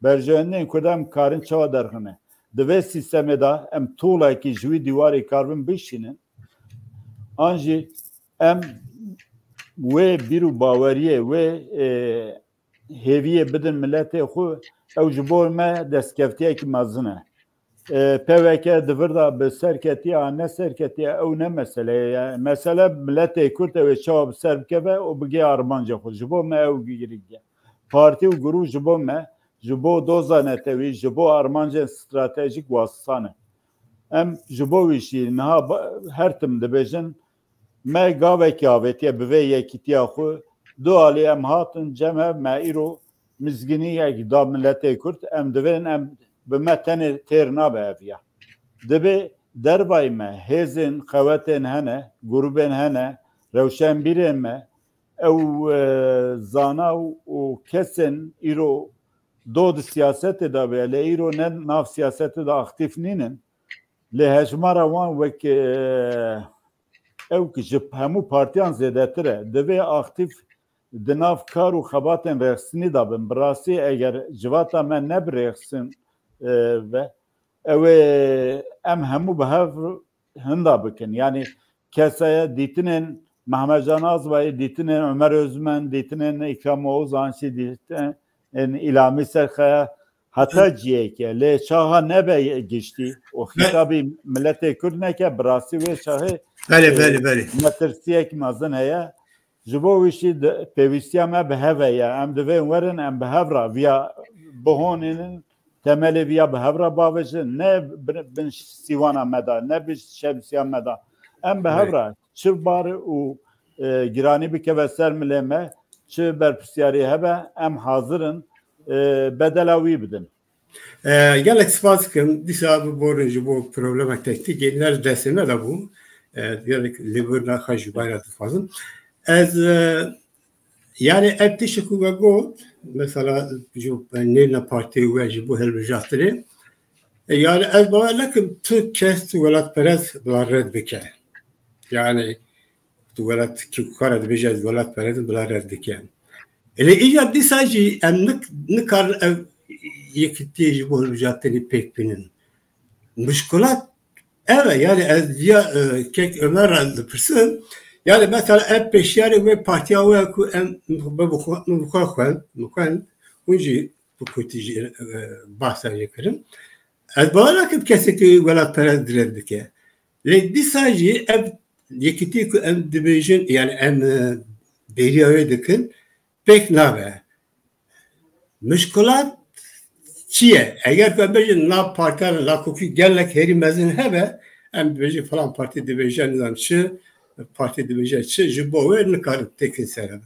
Berjewendiyên Kurdan em karin çawa derxine? Di vê sîstemê de em tolekî ji wî dîwarê karibin bişînin. An jî em wê bîr û baweriyê, wê, e, hêviyê bidin miletê xwe, ew ji bo me destkeftiyekî mezin e. E, P W K di vir de bi ser ketiye an ne ser ketiye, ew ne mesele ye. Mesele miletê Kurd ew ê çawa bi ser bikeve û bigê armanca xwe. Ji bo me ew girîng e. Partî û grûp ji bo me, ji bo doza netewî, ji bo armancên stratejîk wasisan e. Em ji bo wî jî niha ba-, her tim dibêjin, me gavekî avêtiye bi vê yekîtiya xwe. Du alî em hatin cem hev, me îro mizgîniyek da miletê Kurd. Em divên em bi me tenê têr nabe ev ya. Divê dervayî me hêzên qewetên hene, grûbên hene, rewşenbîrên me, ew, e, zana û, û kesên îro do di siyasetê de be, lê îro ne nav siyasetê de aktîf nînin. Lê hejmara wan wek, e, ew ki ji hemû partiyan zêdetir e. Divê aktîf di nav kar û xebatên rêxistinî de bin. Bi rastî eger civata me ne bi rêxistin, e, ve, ew ê em hemû bi hev hinda bikin. Yanî kesaya dîtinên Mehmet Can Azbayî, dîtinên Ömer Özmen, dîtinên Ekrem Oğuz, an jî dîtinên Îlhami Serkaya, heta cihekê, lê çaxa nebe giştî û xîtabî miletê Kurd neke, bi rastî wê çaxê, Belê, e, belê, belê. metirsiyek mezin heye. Ji bo wî jî di-, pêwîstiya me bi hev e ye. Em divên werin, em bi hev re viya bihonînin, temelê viya bi hev re bavêjin. Ne bin, bin sîwana me de, ne bin şemsiya me de. Em bi hev Belê. re çi bar û, e, giranî bikeve ser milê me, çi berpirsiyarî hebe, em hazir in, e, bedela wî bidin. E, gelek spas dikim. Dîsa biborin ji bo problemek teknîkê, ne li destê me de bû. E, gelek lêbirina xwe ji bayra dixwazim. Ez, e, yani ev tiştê ku we got, mesela ji nêna partiyê we ji bo hilbijartinê, e, yani ez bawer nakim tu kes welatperest bila red bike. Yani tu welat, ki kara dibêje ez welatperest bila red dike. Lê îcar dîsa jî em nik-, nikarin ev yekîtiyê ji bo hilbijartinê pêk bînin. Mişkulat ev e, yani ez ya, e, kek Ömer re dipirsim, yani mesela ev pêşiyarê wê partiya we ku em, min bi xwe, min bi xwe xwend, min xwend, hûn jî bi kurdî jî, e, behsa jê kirin. Ez bawer nakim kesekî welatperest dirêv dike. Lê dîsa jî ev yekîtî ku em dibêjin, yani em, e, bêriya wê dikin, pêk nabe. Mişkulat çi ye? Eger ku em bêjin nav partiyan nakokî gelek herî mezin hebe, em dibêjin falan partî dibêje nizam çi, partî dibêje çi, ji bo wê nikarin têkin ser hev.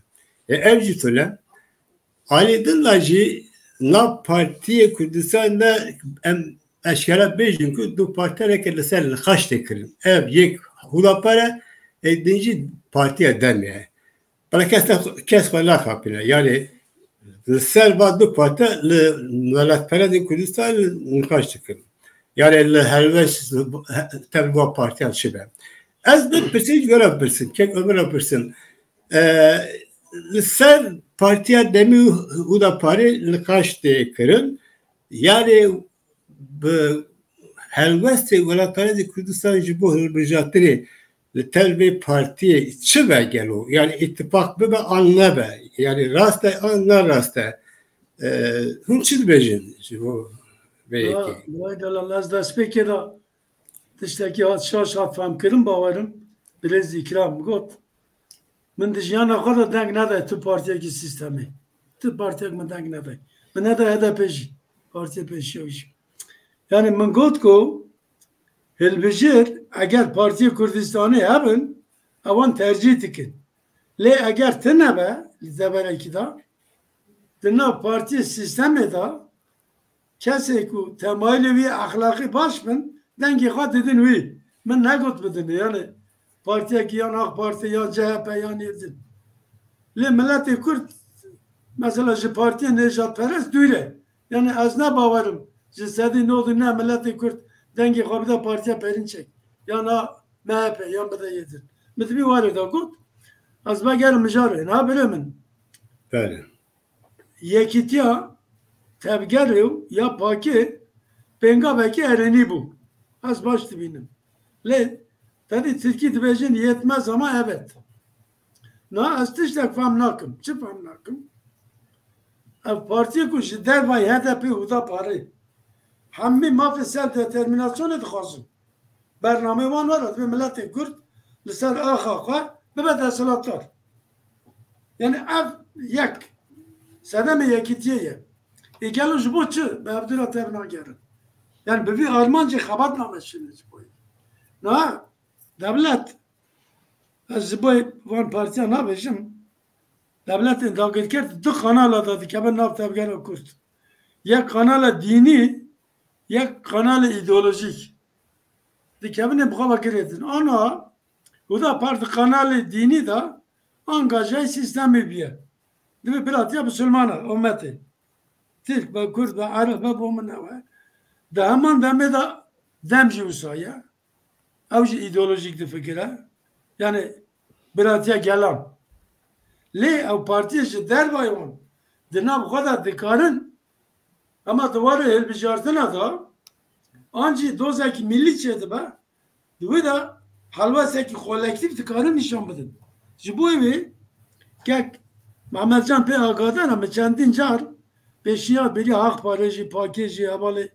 E, ev jî tune. Alî din de jî nav partiyê Kurdistan de em eşkera bêjin ku du partiyeke li ser nîqaş tê kirin. Ev yek Hudapar e, ê din jî Partiya Demê ye. Bela kes ne, kes xwe naxapîne. Yani li ser va du partiya li welatperestên Kurdistan nîqaş dikin. Yani li helwest tev va partiyan çi be. Ez bi pirsî ji we re pirsim, kek Ömer re pirsim. E, li ser Partiya Demî û Hudaparê nîqaş tê kirin. Yani bi helwestê welatperestê Kurdistan ji bo hilbijartinê li tev vê partiyê çi be gelo? Yani îtifaq bibe an nebe? Yani rast e an ne rast e? E, hûn çi dibêjin ji bo vê yekê? Birayê delal, ez destpêkê de tiştekî hat şaş hat fehmkirin, bawerim birêz Îkram got. Min di jiyana xwe de deng nede tu partiyekî sîstemê. Tu partiyek min deng nede. Min nede H D P jî. Partiya pêşiya wî jî. Yani min got ku hilbijêr eger Partiyê Kurdistanê hebin, ewan tercîh dikin. Lê eger tine be li deverekî de, di nav partiyê sîstemê de kesê ku temayilê wî exlaqî baş bin, dengê xwe didin wî. Min negot bidin. Yani partiyekî yan AK Parti yan C H P yan yê din. Lê miletê Kurd mesela ji partiyê nêjadperest dûr e. Yani ez ne bawerim ji sedî nod û neh miletê Kurd dengê xwe bide partiya Perinçek. Yan a M H P yan bide yê din. Min di vî warê de got. Ez vegerim mijarê. Na birê min. Belê. Yekîtiya tevgerê û ya pakê pêngavekî erênî bû. Ez baş dibînim. Lê tevî tirkî dibêjin yetmez ama evet. Na ez tiştek fam nakim. Çi fam nakim? Ev partiyê ku ji dervayî H D P û Huda Parê hemî mafê self determinasyonê dixwazin. Bernameyê wan were, divê miletê Kurd li ser axa xwe bibe desthilatdar. Yani ev yek sedemê yekîtiyê ye. Ê gelo ji bo çi bi hevdû re tev nagerin? Yani bi vî armancê xebat nameşînin ji bo yê. Na dewlet, ez ji bo van partiya nabêjim, dewletên dagirker di du kanala de dikevin nav tevgera Kurd. Yek kanala dînî, yek kanala îdeolojîk. Dikevin ê bi xwe ve girêdin. Ana Huda Parti kanalê dînî de angajayê sîstemê bûye. Divê biratiya bisilmana, ummetê. Tirk be, Kurd be, Ereb be, bo min ew e. Di heman demê de dem jî wisa ye. Ew jî îdeolojîk difikire. Yani biratiya gelan. Lê ew partiyê ji dervayê wan di nav xwe de dikarin, ema di warê hilbijartina de an jî dozekî millî çêdibe, di wê de helwesekî kolektîf dikarin nîşan bidin. Ji bo wê kek Mehmetcan pê agadar e, min çendîn car pêşiya bêriya Haq Parê jî, Pakê jî, hevalê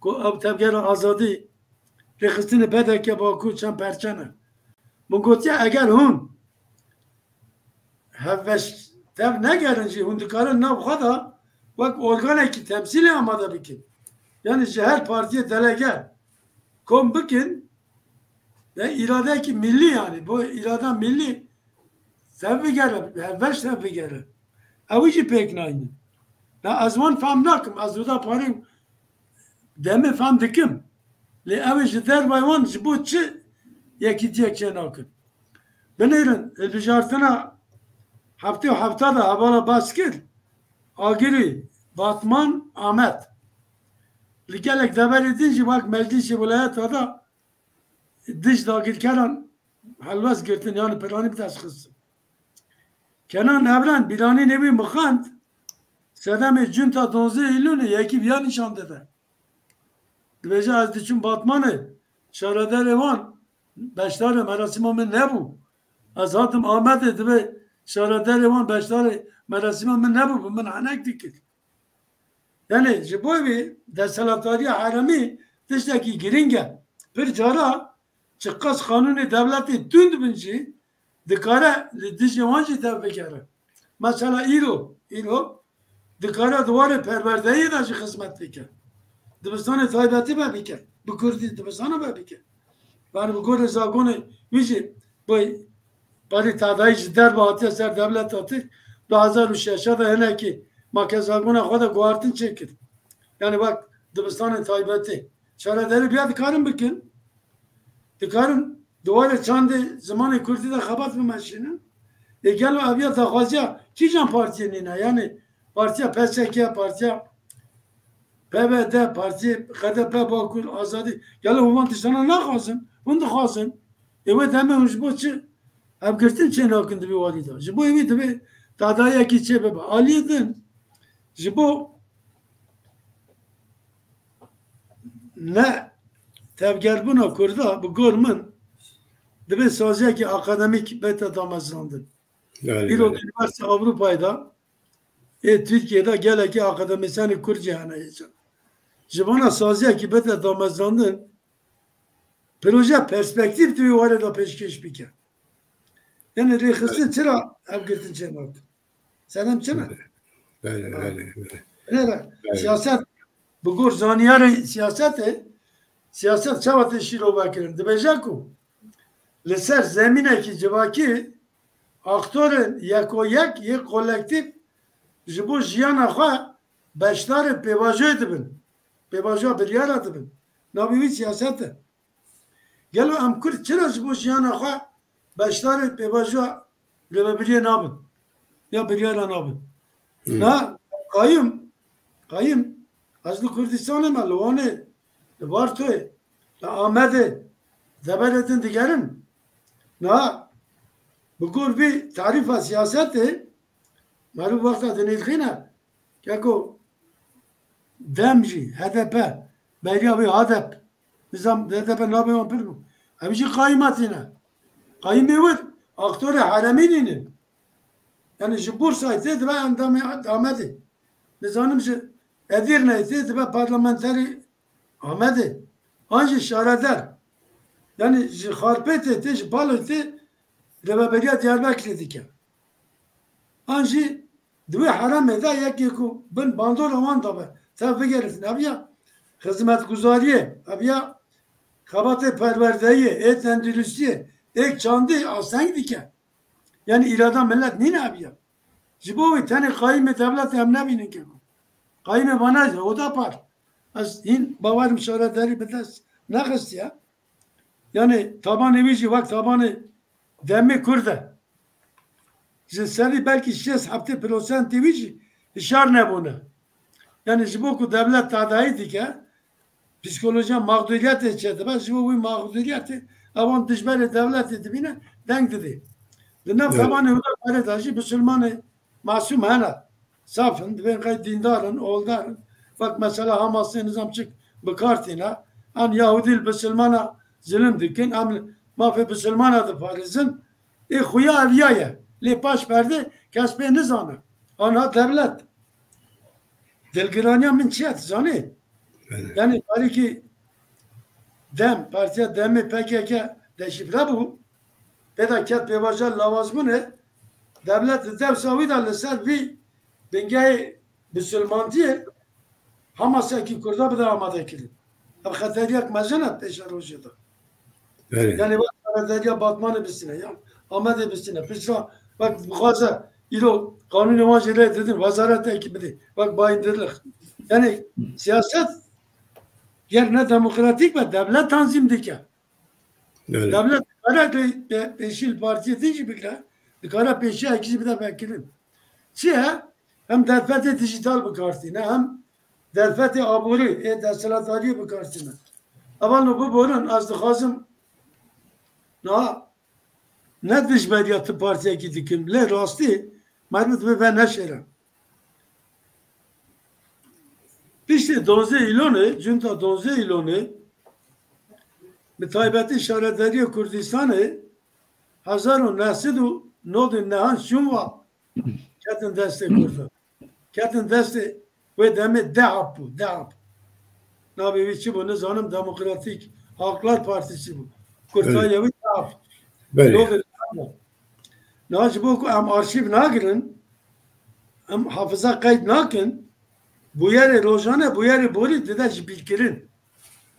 ku ew tevgera azadî rêxistinê P D K Bakur çend perçe ne. Min gotiye eger hûn hevbeş tev negerin jî hûn dikarin nav xwe de wek organekî temsîlê amade bikin. Yani ji her partiyê delege kom bikin ve îradeyekî millî yani bu îrada millî tev bigere, hevbeş tev bigere. Ew jî pêk nayînin. Ya ez wan fam nakim. Ez Huda Parê demê fam dikim. Lê ew ê ji dervayê wan ji bo çi yekîtiyek çê nakin? Binêrin, hilbijartina heftê û hefta de hevala bas kir. Agirî, Batman, Amed. Li gelek deverê din jî wek Meclîsê Welayeta de dij dagirkeran helwest girtin, yani planî bi dest xistin. Kenan Evren, bîranînê wî mixand, sedemê cunta donzdeh Eylûlê yekî viya nîşan dide. Dibêje, ez diçûm Batmanê, şaredarê wan beşdarê merasîma min nebû. Ez hatim Amedê, dibê şaredarê wan beşdarê merasîma min nebû, bi min henek dikir. Yani ji bo vê desthilatdariya herêmî tiştekî girîng e. Pir cara çiqas qanûnê dewletê tund bin jî dikare li dijî wan jî tev bigere. Mesela îro, îro dikare di warê perwerdeyê de jî xizmet bike. Dibistanê taybetî be bike. Bi kurdî dibistana be bike. Yani bi gorê zagonê wî jî bi parî tadayî ji derve hatiye ser dewleta Tirk du hezar û şeş de hinekî make zagona xwe de guhartin çêkir. Yani wek dibistanên taybetî. Şaredarî biya dikarin bikin. Dikarin di warê çandê zimanê kurdî de xebat bimeşînin. Ê gelo ev ya daxwaziya kîjan partiyê nîne? Yani partiya P S K, partiya P B D, partiyê H D P Bakur, Azadî. Gelo hûn van tiştana naxwazin? Hûn dixwazin. Ê wê demê hûn ji bo çi hevgirtin çê nakin di vî warî de? Ji bo êwî divê tadayekî çê bibe. Aliyê din ji bo ne tevgerbûna Kurda bi gor min divê saziyekî akademîk bête damezrandin. Belê, Îro belê. Di Üniversite Avrupayê de ê Tirkiyê de gelekî akademîsyenê Kurd jî hene yê can. Ji vana saziyekî bête damezrandin, proje perspektîf di wî warê de pêşkêş bike. Yani rêxistin çira hevgirtin çê nakin? Sedem çi ne? Belê, belê, belê. Nere? Belê. Siyaset, bi gor zaniyarê siyasetê, siyaset çawa tê şîrove kirin? Dibêje ku li ser zemînekî civakî aktorên yeko yek yê kolektîf ji bo jiyana xwe beşdarê pêvajoyê dibin. Pêvajoya biryara dibin. Navê wî siyaset e. Gelo em Kurd çira ji bo jiyana xwe beşdarê pêvajoya rêvebiriyê nabin? Ya biryara nabin? Na, qayim, qayim, ez li Kurdistanê me, li Wanê, li Vartoyê, li Amedê, deverê din digerin. Na, bi gor vî tarîfa siyasetê, merû wexta dinêrxîne, keko dem jî, H D P, beriya wê HADEP, nizam H D P nabê wan pir bû. Ev jî qayîma tîne. Qayîmê wir, aktorê heremî nînin. Yani ji Bursayê tê dibe endamê Amedê. Nizanim ji Edirneyê tê dibe parlamenterê Amedê. An jî şareder. Yani ji Xarpêtê tê, ji Baloyê tê rêveberiya Diyarbekirê dike. An jî di wê heremê de yekê ku bin bandora wan de be, tev bigeritin. Ev ya xizmetguzariyê, ev ya xebatê perwerdeyê, ê tenduristiyê, ê çandê asteng dike. Yani îrada millet nîne ev ya. Ji bo wê tenê qayîmê dewletê em nebînin keko. Qayîmê vana ji oda par. Ez hîn bawerim şaredarî bi dest nexistiye. Yani tabanê wî jî wek tabanê demê Kurd e. Ji serî belkî şêst heftê prosentê wî jî hişyar nebûne. Yani ji bo ku dewlet tadayî dike, psîkolojiya mexdûriyetê çêdibe, ji bo wî mexdûriyetê ewan dijberê dewletê dibîne, deng didê. Li nav Evet. tabanê Huda Parê de jî bisilmanê masûm hene. Saf in, divên qey dîndar in, oldar in. Wek mesela Hamasê nizam çik bi kar tîne. Em Yahudî li bisilmana zilim dikin, em mafê bisilmana diparêzin. Ê xuya ev ya ye. Lê paş perdê kes pê nizane. Anha dewlet. Dilgiraniya min çi ye, tu zanî? Evet. Yani tarîkî dem, partiya demê P K K deşifre bû. Pê de ket pêvajoya lawazbûnê. Dewlet di dewsa wî de li ser vî bingehê bisilmantiyê Hamasekî Kurda bide amadekirin. Ev xeteriyek mezin e pêşerojê de. Belê. Yani wek xeteriya Batmanê bistine, ya Amedê bistine. Piştre wek bixwaze îro qanûnê wan jî lê didin, wezaretekî bidê. Wek bayîndirlik. Yani siyaset ger ne demokratîk be, dewlet tanzîm dike. Belê. Dewlet dikare pê-, pê-, pêşî li partiyê din jî bigire, dikare pêşiya yekî jî bide vekirin. Çi ye? Hem derfetê dijîtal bi kar tîne, hem derfetê aborî, ê desthilatdariyê bi kar tîne. Evan biborin, ez dixwazim niha ne dijberiya tu partiyekî dikim, lê rastî merivî divê veneşêre. Piştî donzdeh Îlonê, cunta donzdeh Îlonê, bi taybetî Şaredariyê Kurdistanê hezar û neh sed û nod û nehan şûn ve ketin destê Kurdan. Ketin destê wê demê DEHAP bû, DEHAP. Navê wî çi bû, nizanim, Demokratîk Haklar Partisi bû. Kurtayê wî DEHAP. Belê. Nod û nehan. Niha ji bo ku em arşîv nagirin, em hafiza qeyd nakin, bûyerê rojane, bûyerê borî dide ji bîrkirin.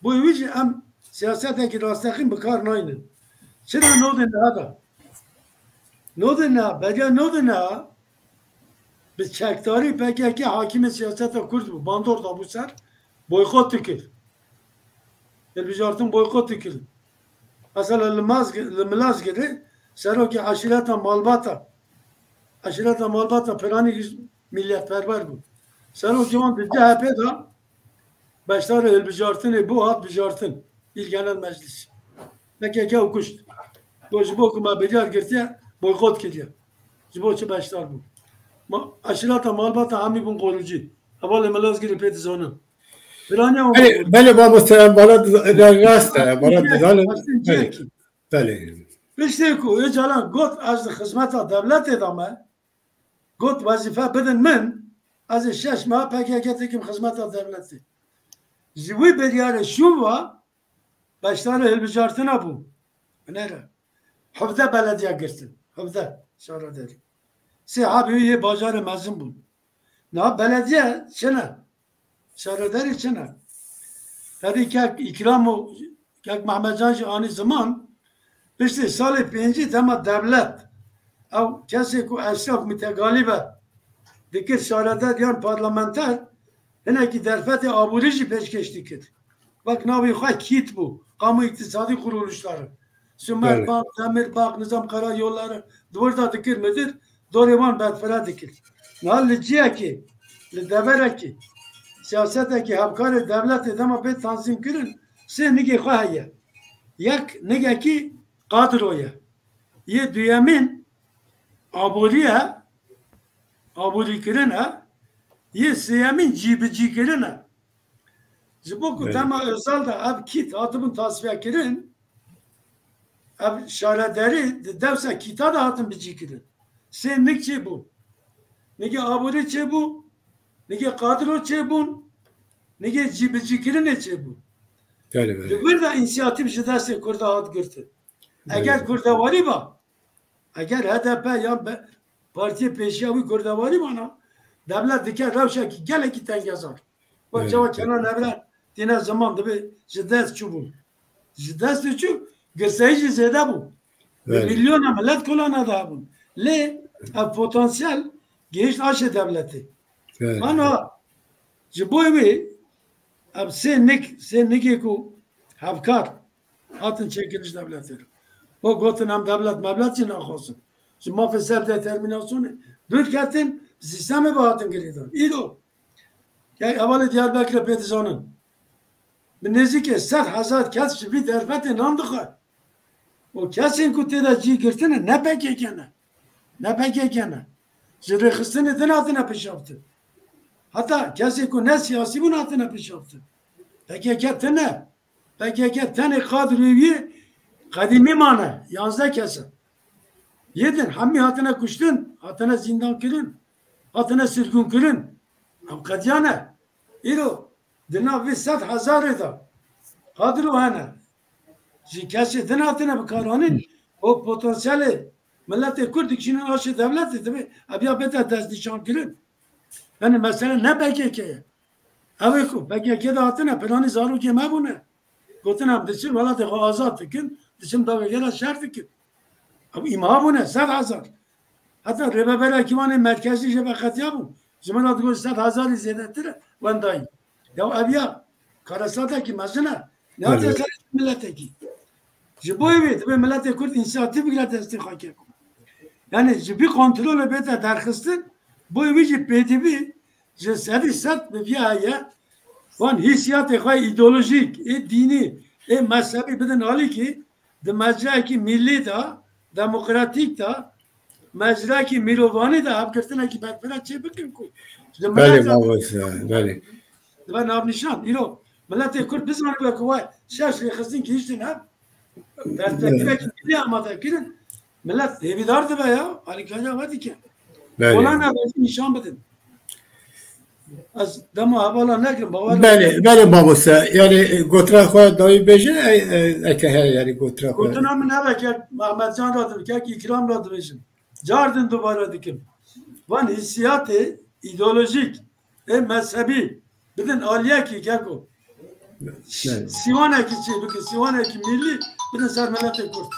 Bo wî jî em siyasetekî rasteqîn bi kar naynin. Çira nodê niha de? Nodê niha, beriya nodê niha bi çekdarî P K K hakimê siyaseta Kurd bû, bandor dabû ser, boykot dikir. Hilbijartin boykot dikir. Mesela li Mazg-, li Milazgirê serokê eşîreta Malbata, eşîreta Malbata piranî milletperwer bû. Serokê wan di C H P de beşdarê hilbijartinê bû, hat bijartin. Il Genel Meclis. P K K ew kuşt. Got, ji bo ku me biryar girtiye, boykot kiriye. Ji bo çi beşdar bû? Ma, eşîreta Malbata hemî bûn qorûcî. Hevalê Milazgirê pê dizanin. Piraniya wan Belê, belê, mamoste, em bala diz-, rast e, bala dizanin. Belê, belê. Piştê ku Ocalan got, ez di xizmeta dewletê de me, got, wezîfe bidin min, ez ê şeş meha P K K dikim xizmeta dewletê. Ji wî biryarê şûn ve beşdarê hilbijartina bû. Binêre. Hevdeh belediye girtin. Hevdeh şaredarî. Sê hebî wî yê bajarê mezin bûn. Niha belediye çi ne? Şaredarî çi ne? Herî kek Îkram û kek Mehmetcan jî anî ziman, piştî salê pêncî dema dewlet ew kesê ku eşref mutegalî be dikir şaredarî yan parlamenter, hinekî derfetê aborî jî pêşkêş dikir. Wek navê xwe kît bû, Kamu Îktisadî Kuruluşları. Sümer Belê. Bank, Demir Bank, Nizam Karayolları, di wir de dikir midir, dorê wan berfireh dikir. Niha li ciyekê, li deverekê, siyasetekî hevkarê dewletê dema bê tanzîm kirin, sê nigê xwe heye. Yek nigekî kadro ye. Yê duyemîn aborî ye, aborîkirin e. Yê sêyemîn cîbicîkirin e. Ji bo ku Belê. Dema Özal de ev kît hatibûn tasfiyekirin, ev şaredarî di dewsa kîta de hatin bicîkirin. Sê nik çêbûn. Nigê aborî çêbû, nigê kadro çêbûn, nigê cîbicîkirinê çêbû. Belê, belê. Di wir de însiyatîf ji destê Kurda hat girtin. Belê. Eger kurdewarî ba, eger H D P yan be-, partiyê pêşiya wî kurdewarî mana, dewlet dike rewşekî gelekî tengezar. Wek Evet, çawa evet. Kenan Evren tîne ziman dibe ji dest çûbûn. Ji dest çû, girseyî jî zêde bû. Bi Evet. Milyona milet kolana de hebûn. Lê ev potansiyel gihişt aşê dewletê. Evet. Ana ji bo wê ev sê nik, sê nikê ku hevkar hatin çêkirin ji dewletê re. O gotin em dewlet mewlet jî naxwazin. Ji mafê self determinasyonê dûr ketin, sîstemê bi hatin girêdan. Îro, ya hevalê Diyarbekirê pê dizanin. Bi nêzîkê sed hezar kes ji vî derfetê nan dixwe. Û kesên ku tê de cî girtine ne P K K ne. Ne P K K ne. Ji rêxistinê din hatine pêşaftin. Heta kesên ku ne siyasî bûn hatine pêşaftin. P K K tune. P K K tenê kadroyê wî qedîmî mane, yanzdeh kes e. Yê din hemî hatine kuştin, hatine zîndan kirin, hatine sirgûn kirin. Ew qediya ne. Îro di nav vê sed hezarê de kadro hene. Ji kesê din hatine bikaranîn, o potansiyelê miletê Kurd dikişînin aşê dewletê, divê ev ya bête destnîşankirin. Yani mesele ne P K K ye. Ew ê ku P K K de hatine, planî zarokê me bûne. Gotin em diçin welatê xwe azad dikin, diçin dageke de şer dikin. Ew îmha bûne, sed hezar. Heta rêveberekî wan ê merkezî jê veqetiya bû. Ji min re digot sed hezarî zêdetir e, wendayî. Ya ev ya, karesatekî mezin e. Ne hatiye Evet. Ser miletekî. Ji bo wê divê miletê Kurd însiyatîf bigire destê xwe keko. Yani ji vî kontrolê bête derxistin, bo wî jî pêdivî ji sedî sed bi vî heye, wan hîsiyatê xwe îdeolojîk, ê dînî, ê mezhebî bidin alîkî, di mecrayekî milî de, demokratîk de, mecrayekî mîrovanî de hevgirtinekî berfireh çê bikin ku ji Belê, milet re mamoste, belê. Dibe navnîşan. Îro miletê Kurd bizane wek we şeş rêxistin gihîştin hev, perspektîfekî milî amade kirin, milet hêvîdar dibe ya, alîkariya we dike. Belê. Olan ev nîşan bidin. Ez dema hevala nekirim, bawer Belê, belê mamoste. Yani, e, gotina xwe dawî bêje, e, e, eke heye, yani gotina xwe. Gotina min ev e, kek Mehmetcan re dibêjim, kek Îkram re dibêjim. Cardin dubare dikim. Van hîsiyatê îdeolojîk, ê mezhebî bidin aliyekî keko. Evet. Sîwanekî çê bikin, sîwanekî milî bidin ser miletê Kurd.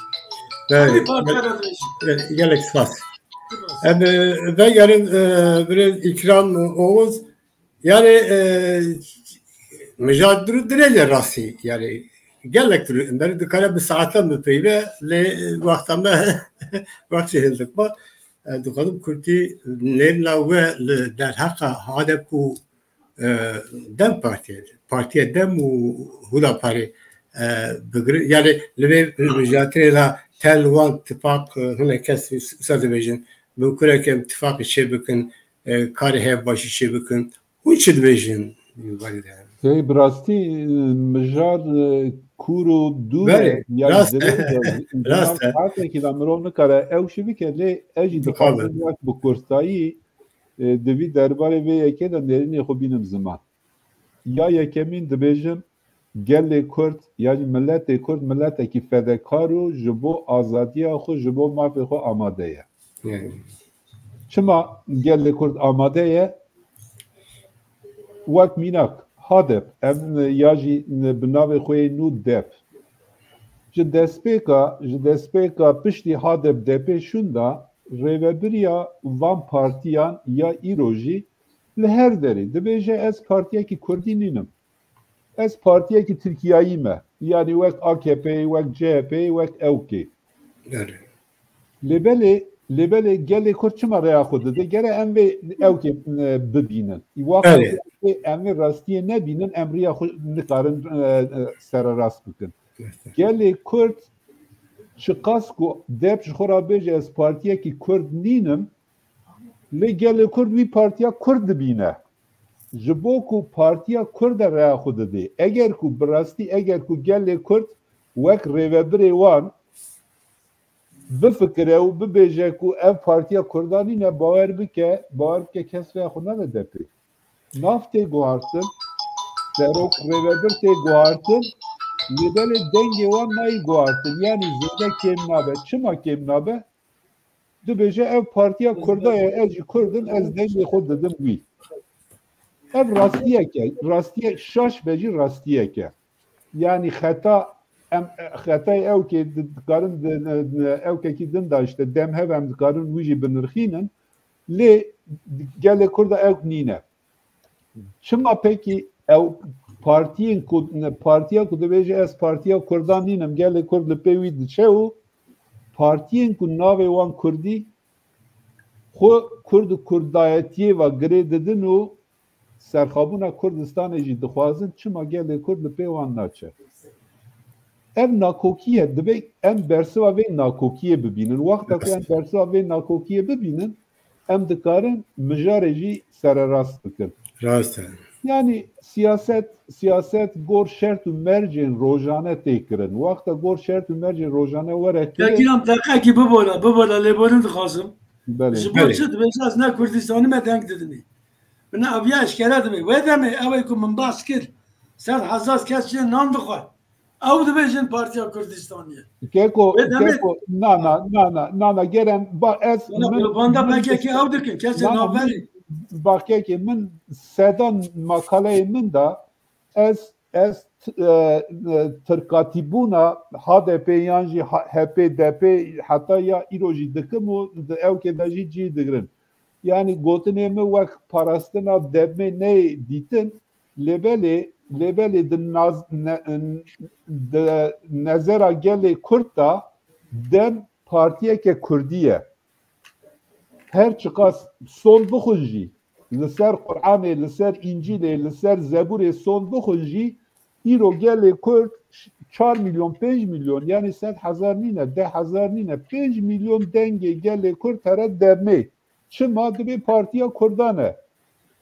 Evet. Hemî partiya Evet. Re dibêjim. Evet, gelek spas. Spas. Em, e, vegerin, e, birêz Îkram Oğuz, yani, e, mijad dir-, dirêj e rastî, yani, gelek dir-, em berî dikare bi saetan bipeyve, lê, e, wexta me, wextê hindik ma, e, dixwazim kurtî nêrina we li derheqa HADEP û, e, DEM Partiyê, Partiya DEM û Hudaparê, e, bigire. Yani, li vê mijatirê de tel wan tifaq, e, hinek kes wisa dibêjin, bi kureke em tifaqê çê bikin, e, karê hev başî çê bikin. Hûn çi dibêjin? Valide? Hey, bi rastî, e, mijar, e, kûr û dûr e, Belê, yani rast e. Dirêj e. Rast e. Saetekî de mirov nikare ew şî bike, lê ez jî Dixwazim. Dixwazim wek bi kurtayî, e, di vî derbarê vê yekê de nêrînê xwe bînim ziman. Ya yekemîn dibêjim, gelê Kurd, yanî miletê Kurd, miletekî fedekar û ji bo azadiya xwe, ji bo mafê xwe amade ye. Yani. Çima gelê Kurd amade ye? Wek mînak, HADEP, em ya jî bi navê xwe yê nû DEP. Ji destpêka, ji destpêka piştî HADEP DEPê şûnda, rêvebiriya van partiyan ya îro jî li her derê dibêje, ez partiyekî kurdî nînim. Ez partiyekî tirkiyayî me. Yanî wek A K P, wek C H P, wek ewkê. Lê belê, lê belê gelê Kurd çima rêya xwe dide? Gere em vê ewkê, e, bibînin. Wexta em vê rastiyê nebînin, em riya xwe nikarin, e, e, sererast bikin. Gelê Kurd çiqas ku dep ji xwe re bêje, ez partiyekî Kurd nînim, lê gelê Kurd wî partiya Kurd dibîne. Ji bo ku partiya Kurd e rêya xwe didê. Eger ku bi rastî, eger ku gelê Kurd wek rêvebirê wan bifikire û bibêje ku ev partiya Kurdan nîne, bawer bike, bawer bike kes rêya xwe nade depê. Nav tê guhartin, serok rêvebir tê guhartin, lê belê dengê wan nayê guhartin. Yanî zêde kêm nabe. Çima kêm nabe? Dibêje ev partiya Kurda ye, ez jî Kurd im, ez dengê xwe didim wî. Ev rastiyek e, rastiyek şaş be jî rastiyek e. Yanî xeta, em, xetayê ewkê di-, dikarin di-, ewkekî din de işte dem hev em dikarin wî jî binirxînin. Lê gelê Kurda ewk nîne. Çima pekî ew partiyên ku, partiya ku dibêje ez partiya Kurdan nînim, gelê Kurd li pê wî diçe û partiyên ku navê wan Kurdî xwe Kurd û Kurdayetiyê ve girê didin û serxabûna Kurdistanê jî dixwazin, çima gelê Kurd li pê wan naçe? Ev nakokî ye, divê em bersiva vê nakokiyê bibînin. Wexta ku em bersiva vê nakokiyê bibînin, em dikarin mijarê jî sererast bikin. Rast e. Yanî siyaset, siyaset gor şert û mercên rojane tê kirin. Wexta gor şert û mercên rojane were kirin. Belkî em deqekî bibola, bibola lêborîn dixwazim. Belê. Ji bo çi dibêje ez ne Kurdistanî me deng didimî? Min ev ya eşkere dibê. Wê demê ew ê ku min behs kir, sed hezar kes jê nan dixwe. Ew dibêjin Partiya Kurdistanê. Keko, Wê demê Keko, na, na, na, na, na, na, gerem, ba, ez, Bana min, propaganda min P K K ew dikin, kesê na, na, navberî. Min, ba, Kekê, min sedan makaleyê min de, ez, ez, t-, e, e, tirkatîbûna H D P yan jî ha-, H P D P heta ya îro jî dikim û di ewkê de jî cî digirin. Yanî gotinê min wek parastina demê neyê dîtin, Lê belê, lê belê di naz-, ne-, di nezera gelê Kurd de dem partiyeke Kurdî ye. Her çiqas son bixwin jî, li ser Quranê, li ser Încîlê, li ser Zeburê son bixwin jî, îro gelê Kurd çar milyon, pênc milyon, yanî sed hezar nîne, deh hezar nîne, pênc milyon dengê gelê Kurd here demê. Çima? Dibê partiya Kurdan e.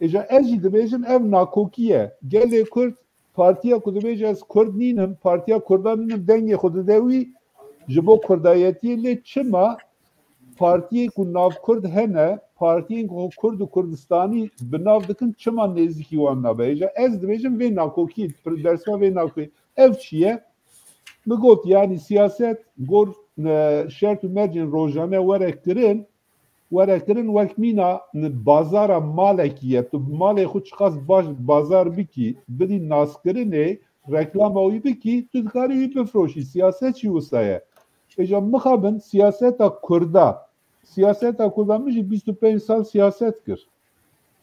Êca ez jî dibêjim ev nakokî ye. Gelê Kurd, partiya ku dibêje ez Kurd nînim, partiya Kurdan nînim, dengê xwe dide wî ji bo Kurdayetiyê. Lê çima partiyên ku nav Kurd hene, partiyên ku Kurd û Kurdistanî bi nav dikin, çima nêzîkî wan nabe? Êca ez dibêjim vê nakokî, bersiva vê nakokî. Ev çi ye? Min got, yanî siyaset gor, e, şert û mercên rojane were kirin, were kirin wek mîna bazara malekî ye. Tu malê xwe çiqas baş bazar bikî, bidî naskirinê, reklama wî bikî, tu dikarî wî bifroşî. Siyaset jî wisa ye. Êca mixabin siyaseta Kurda. Siyaseta Kurda, min jî bîst û pênc sal siyaset kir.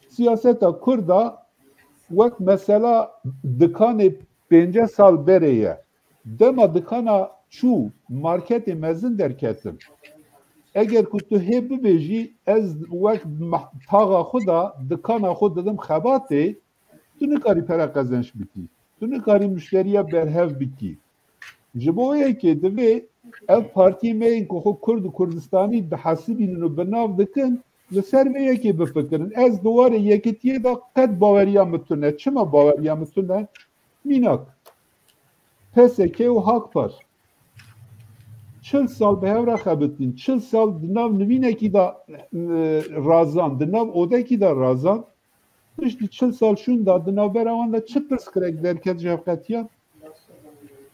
Siyaseta Kurda wek mesela dikanê pênceh sal berê ye. Dema dikana çû, marketê mezin derketin. Eger ku tu hê bibêjî, ez wek mah-, taxa xwe de dikana xwe didim xebatê, tu nikarî pere qezenç bikî. Tu nikarî muşteriya berhev bikî. Ji bo yekê divê ev partiyê me yên ku xwe Kurd û Kurdistanî dihesibînin û bi nav dikin, li ser vê yekê bifikirin. Ez di warê yekitiyê de qet baweriya min tune. Çima baweriya min tune? Mînak. P S K û Hakpar çil sal bi hev re xebitîn. Çil sal di nav nivînekî de, e, razan, di nav odekî de razan. Piştî çil sal şûn de di navbera wan de çi pirsgirêk derket ji hevqetiyan?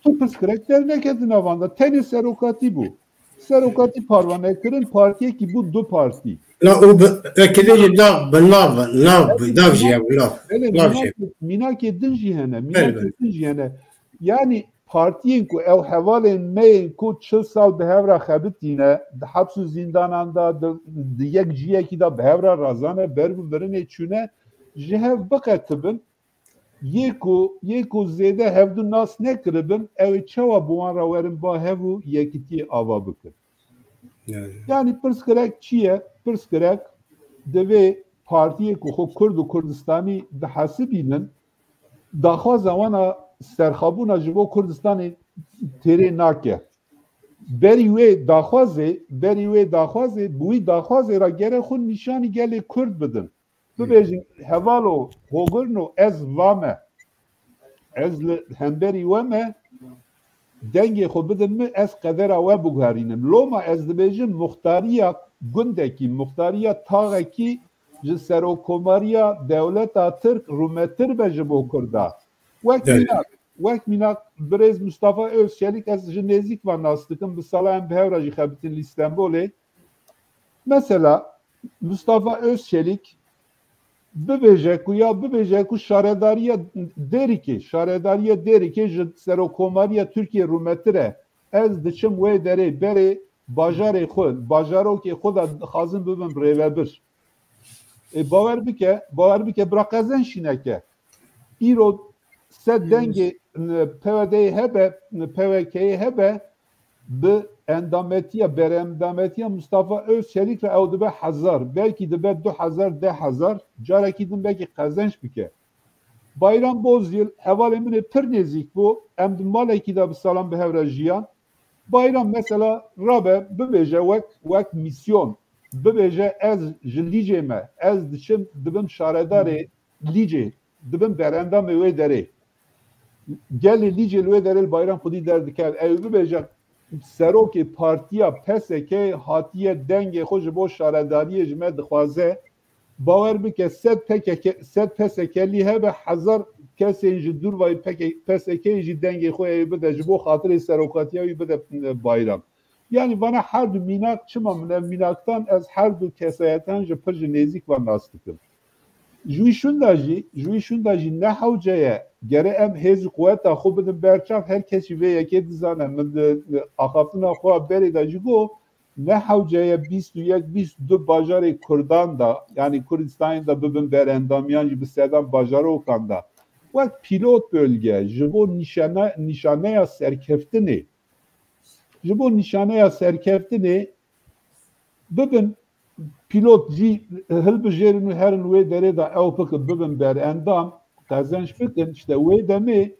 Tu pirsgirêk derneket di nav wan de. Tenê serokatî bû. Serokatî parve nekirin, partiyekî bû du partî. Na, û bi, wekî dê jî nav, bi nav, nav, bi nav jî ye, bi nav. Belê, nav jî ye. Mînakê, mînakê din jî hene, Belê, mînakê belê. din jî hene. Yanî partiyên ku ew hevalên me yên ku çil sal bi hev re xebitîne, di heps û zîndanan de, di, di yek ciyekî de bi hev re razane, ber bi birinê çûne, ji hev biqetibin, yê ku, yê ku zêde hevdu nas nekiribin, ew ê çawa bi wan re werin ba hev û yekitiyê ava bikin? Yani. Yani pirsgirêk çi ye? Pirsgirêk divê partiyê ku xwe Kurd û Kurdistanî dihesibînin, daxwaza wan a serxabûna ji bo Kurdistanê têrê nake. Berî wê daxwazê, berî wê daxwazê, bi wî daxwazê re gere xwe nîşanî gelê Kurd bidin. Bibêjin, hevalo, hogirno, ez va me. Ez li hemberî we me, dengê xwe bidin min, ez qedera we biguherînim. Loma ez dibêjim, muxtariya gundekî, muxtariya taxekî ji serokkomariya dewleta Tirk rûmetir be ji bo Kurda. Wek Evet. mînak, wek mînak birêz Mustafa Özçelik, ez ji nêzîk ve nas dikim, bi sala em bi hev re jî xebitin li Stenbolê. Mesela Mustafa Özçelik bibêje ku ya bibêje ku şaredariya Dêrikê, şaredariya Dêrikê ji serokkomariya Tirkiyê rûmetir e. Ez diçim wê derê berê bajarê xwe, bajarokê xwe de dixwazim bibim rêvebir. E, bawer bike, bawer bike bira qezenç jî neke. Îro sed dengê, e, P Y D'yê hebe, e, P Y K'yê hebe, bi endametiya, berendametiya Mustafa Özçelik re ew dibe hezar, belkî dibe du hezar, deh hezar, carekî din belkî qezenç bike. Bayram Bozyıl hevalê min ê pir nêzîk bû, em di malekî de bi salan bi hev re jiyan. Bayram mesela rabe bibêje wek, wek misyon, bibêje ez ji Lîcê me, ez diçim dibim şaredarê Lîcê, dibim berendamê wê derê. Gelê Lîcê li wê derê li Bayram xwedî derdikeve. Ew bibêje serokê partiya P S K hatiye dengê xwe ji bo şaredariyê ji me dixwaze. Bawer bike sed P K K, sed P S K'lî hebe, hezar kesên ji dûr vay P K, P S K'yê jî dengê xwe ê bide, ji bo xatirê serokatiya wî bide, e, Bayram. Yani vana her du mînak çima min ev mînaktan ez her du kesayetan ji pir ji nêzîk ve nas dikim. Ji wî şûnda jî, ji wî şûnda jî ne hewce ye, gere em hêz û quweta xwe bidin berçav, her kes jî vê yekê dizane. Min di, di axaftina xwe berê de jî got, ne hewce ye bîst û yek, bîst û du bajarê Kurdan de, yani Kurdistanê de bibin berendam yan jî bi sedan bajarokan de. Wek pîlot bölge, ji bo nîşane-, nîşaneya serkeftinê, ji bo nîşaneya serkeftinê bibin pîlot jî hilbijêrin û herin wê derê de ew bikin, bibin berendam, qezenç bikin. İşte wê demê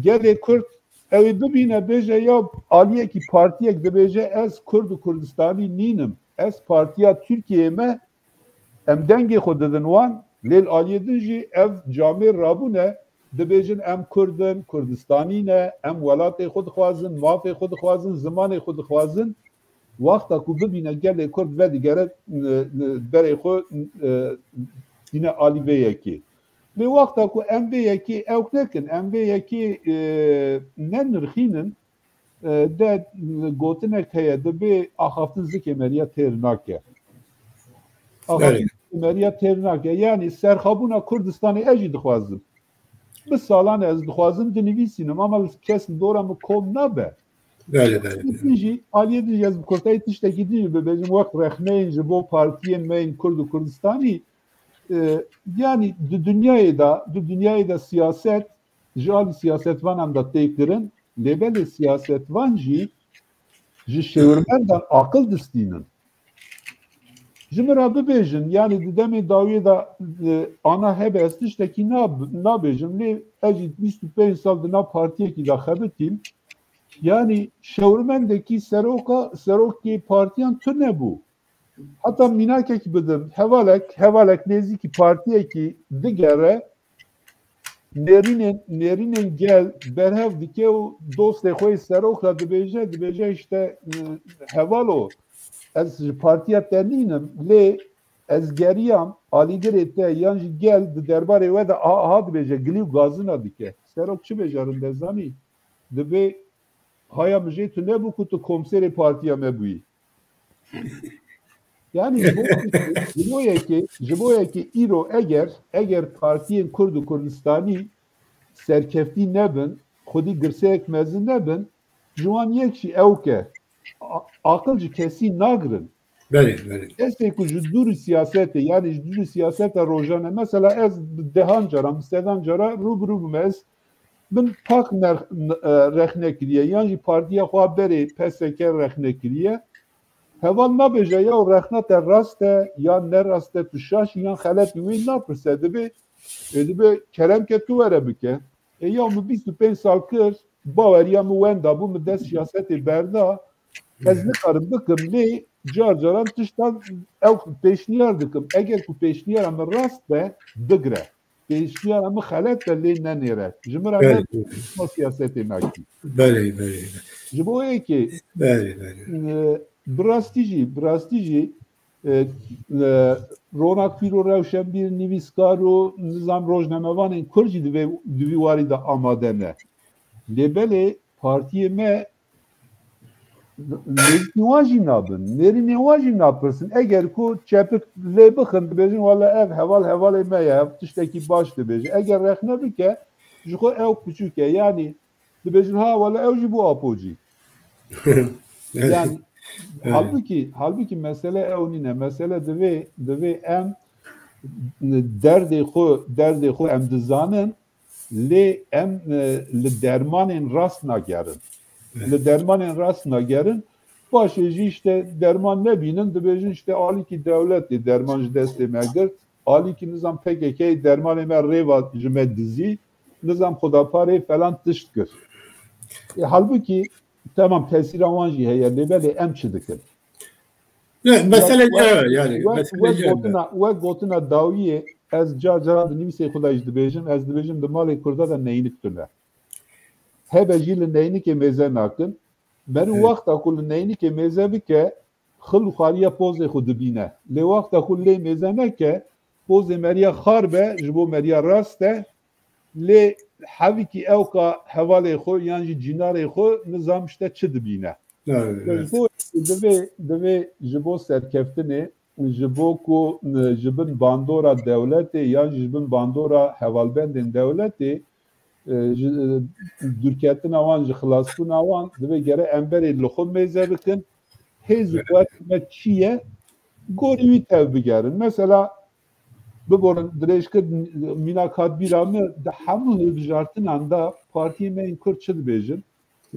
gelê Kurd ew ê bibîne, bêje ya aliyekî partiyek dibêje ez Kurd û Kurdistanî nînim, ez partiya Tirkiyeyê me, em dengê xwe didin wan, lê li aliyê din jî ev camêr rabûne, dibêjin em Kurd in, Kurdistanî ne, em welatê xwe dixwazin, mafê xwe dixwazin, zimanê xwe dixwazin. Wexta ku bibîne gelê Kurd vedigere, e, e, berê xwe, e, dîne alî vê yekê. Lê wexta ku em vê yekê ewk nekin, em vê yekê, e, nenirxînin, e, de, e, gotinek heye, dibê axaftin zikê meriya têr nake. Axaftin Belê. zikê meriya têr nake. Yani serxabûna Kurdistanê ez jî dixwazim. Bi salan e ez dixwazim dinivîsînim, ama kes li dora min kom nabe. Belê, belê, belê. Din jî, aliyê din jî ez bi kurtayî tiştekî din jî bibêjim, wek rexneyên ji bo partiyên me yên Kurd û Kurdistanî, e, yani di dinyayê de, di dinyayê de siyaset ji alî siyasetvanan de tê kirin, lê belê siyasetvan jî ji şêwirmendan aqil distînin. Ji min re bibêjin, yani di demê dawiyê de, e, ana hebe ez tiştekî nab-, nabêjim, lê ez jî bîst û pênc sal di nav partiyekî de xebitîm. Yani şewirmendekî seroka, serokê partiyan tune bû. Heta mînakekî bidim, hevalek, hevalek nêzîkî partiyekî digere, nêrînên, nêrînên gel berhev dike û dostê xwe yê serok re dibêje, dibêje işte, e, hevalo, ez ji partiya te nînim, lê ez geriyam alîgirê te yan jî gel di derbarê we de a-, aha dibêje, gilî û gazina dike. Serok çi bêje rindezanî? Dibê haya min jê tu nebû ku tu komserê partiya me bûyî. Yani ji bo, ji bo yekê, ji bo yekê îro eger, eger partiyên Kurd û Kurdistanî serkeftî nebin, xwedî girseyek mezin nebin, ji wan yek jî ew ke a- aqil ji kesî nagirin. Belê, belê. Kesê ku ji dûrî siyasetê, yanî ji dûrî siyaseta rojane, mesela ez bi dehan cara, bi sedan cara rû bi rû bûme, ez min pak nerx-, n- e, rexne kiriye, yan jî partiya xwe berê P S K rexne kiriye. Heval nabêje ya rexna te rast e, yan ne rast e, tu şaş î yan xelet î, wê napirse, dibê, e, dibê kerem ke tu were bike. E, ya min bîst û pênc sal kir, baweriya min wenda bû, min dest siyasetê berda. Ez nikarim bikim, lê car caran tiştan ew pêşniyar dikim. Eger ku pêşniyara min rast be, bigire. Pêşniyara min xelet be, lê nenêre. Ji min re Belê. ne siyasetê nakî. Belê, belê. Ji bo yekê Belê, belê. e, bi rastî jî, bi rastî jî e, e, Ronak Pîro, rewşenbîr, nivîskar û nizam rojnamevanên Kurd jî di vê, di vî warî de amade ne. Lê belê partiyê me nêrînê wan jî nabin, nêrînê wan jî napirsin. Eger ku çepik lê bixin, dibêjin, wele ev heval hevalê me ye, ev tiştekî baş dibêje. Eger rexne bike, ji xwe ew piçûk e. Yanî dibêjin, ha, wele ew jî bû Apocî. Yani, Evet. halbuki, halbuki mesele ew nîne. Mesele divê, divê em derdê xwe, derdê xwe em dizanin, lê em, e, li dermanên rast nagerin. Evet. Li dermanên rast nagerin. Paşê jî işte derman nebînin, dibêjin işte alîkî dewletê derman ji destê me girt. Alîkî nizam P K K dermanê me rêva ji me dizî, nizam Xudaparê falan tişt kir. E, halbûkî, temam, tesîra wan jî heye, lê belê em çi dikin? Ne, mesele Wek, wek, ya, yani, wek, mesele wek ya. gotina, wek gotina dawiyê, ez car caran di nivîsê xwe de jî dibêjim, ez dibêjim di malê Kurda de neynik tune. Hebe jî li neynikê mêze nakin. Meriv Evet. wexta ku li neynikê mêze bike, xil û xariya pozê xwe dibîne. Lê wexta ku lê mêze neke, pozê meriya xar be, ji bo meriya rast e. Lê hevîkî ewka hevalê xwe yan jî cînarê xwe nizam işte çi dibîne. Evet, Ji evet. bo divê, divê ji bo serkeftinê, ji bo ku, e, ji bin bandora dewletê yan jî ji bin bandora hevalbendên dewletê, e, ji, e, dûrketina wan, ji xilasbûna wan, divê gere em berê li xwe mêze bikin. Hêz û Evet. quwet me çi ye? Gorî wî tev bigerin. Mesela, biborin dirêjkir mînak hat bîra min, di hemû hilbijartinan de partiyê me yên Kurd çi dibêjin?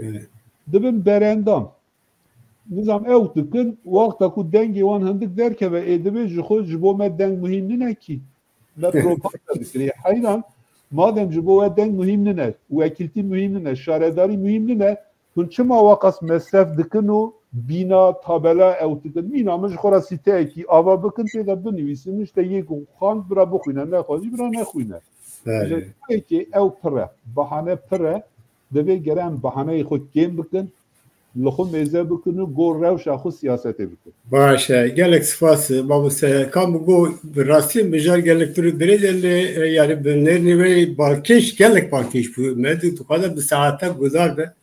Evet. Dibin berendam. Nizam ew dikin, wexta ku dengê wan hindik derkeve, ê dibê ji xwe ji bo me deng muhîm nine kî. Me propaganda dikirê. Heyran, madem ji bo we deng muhîm nine, wekîltî muhîm nine, şaredarî muhîm nine, hûn çima weqas mesref dikin û bîna, tabela ew dikin? Mîna min ji xwe re sîteyekî ava bikin, tê de binivîsin, işte yê ku xand bira bixwîne, nexwazî bira nexwîne. Belê. Ji xwe yekê ew pir e, bahane pir e, divê gere em bahaneyê xwe kêm bikin, li xwe mêze bikin û gor rewşa xwe siyasetê bikin. Baş e, gelek spas, mamoste. Kam go, bi rastî mijar gelek pir û dirêj e, lê, e, yani bi nêrînê wê balkêş, gelek balkêş bû. Me di dixwaze bi saete gudar be.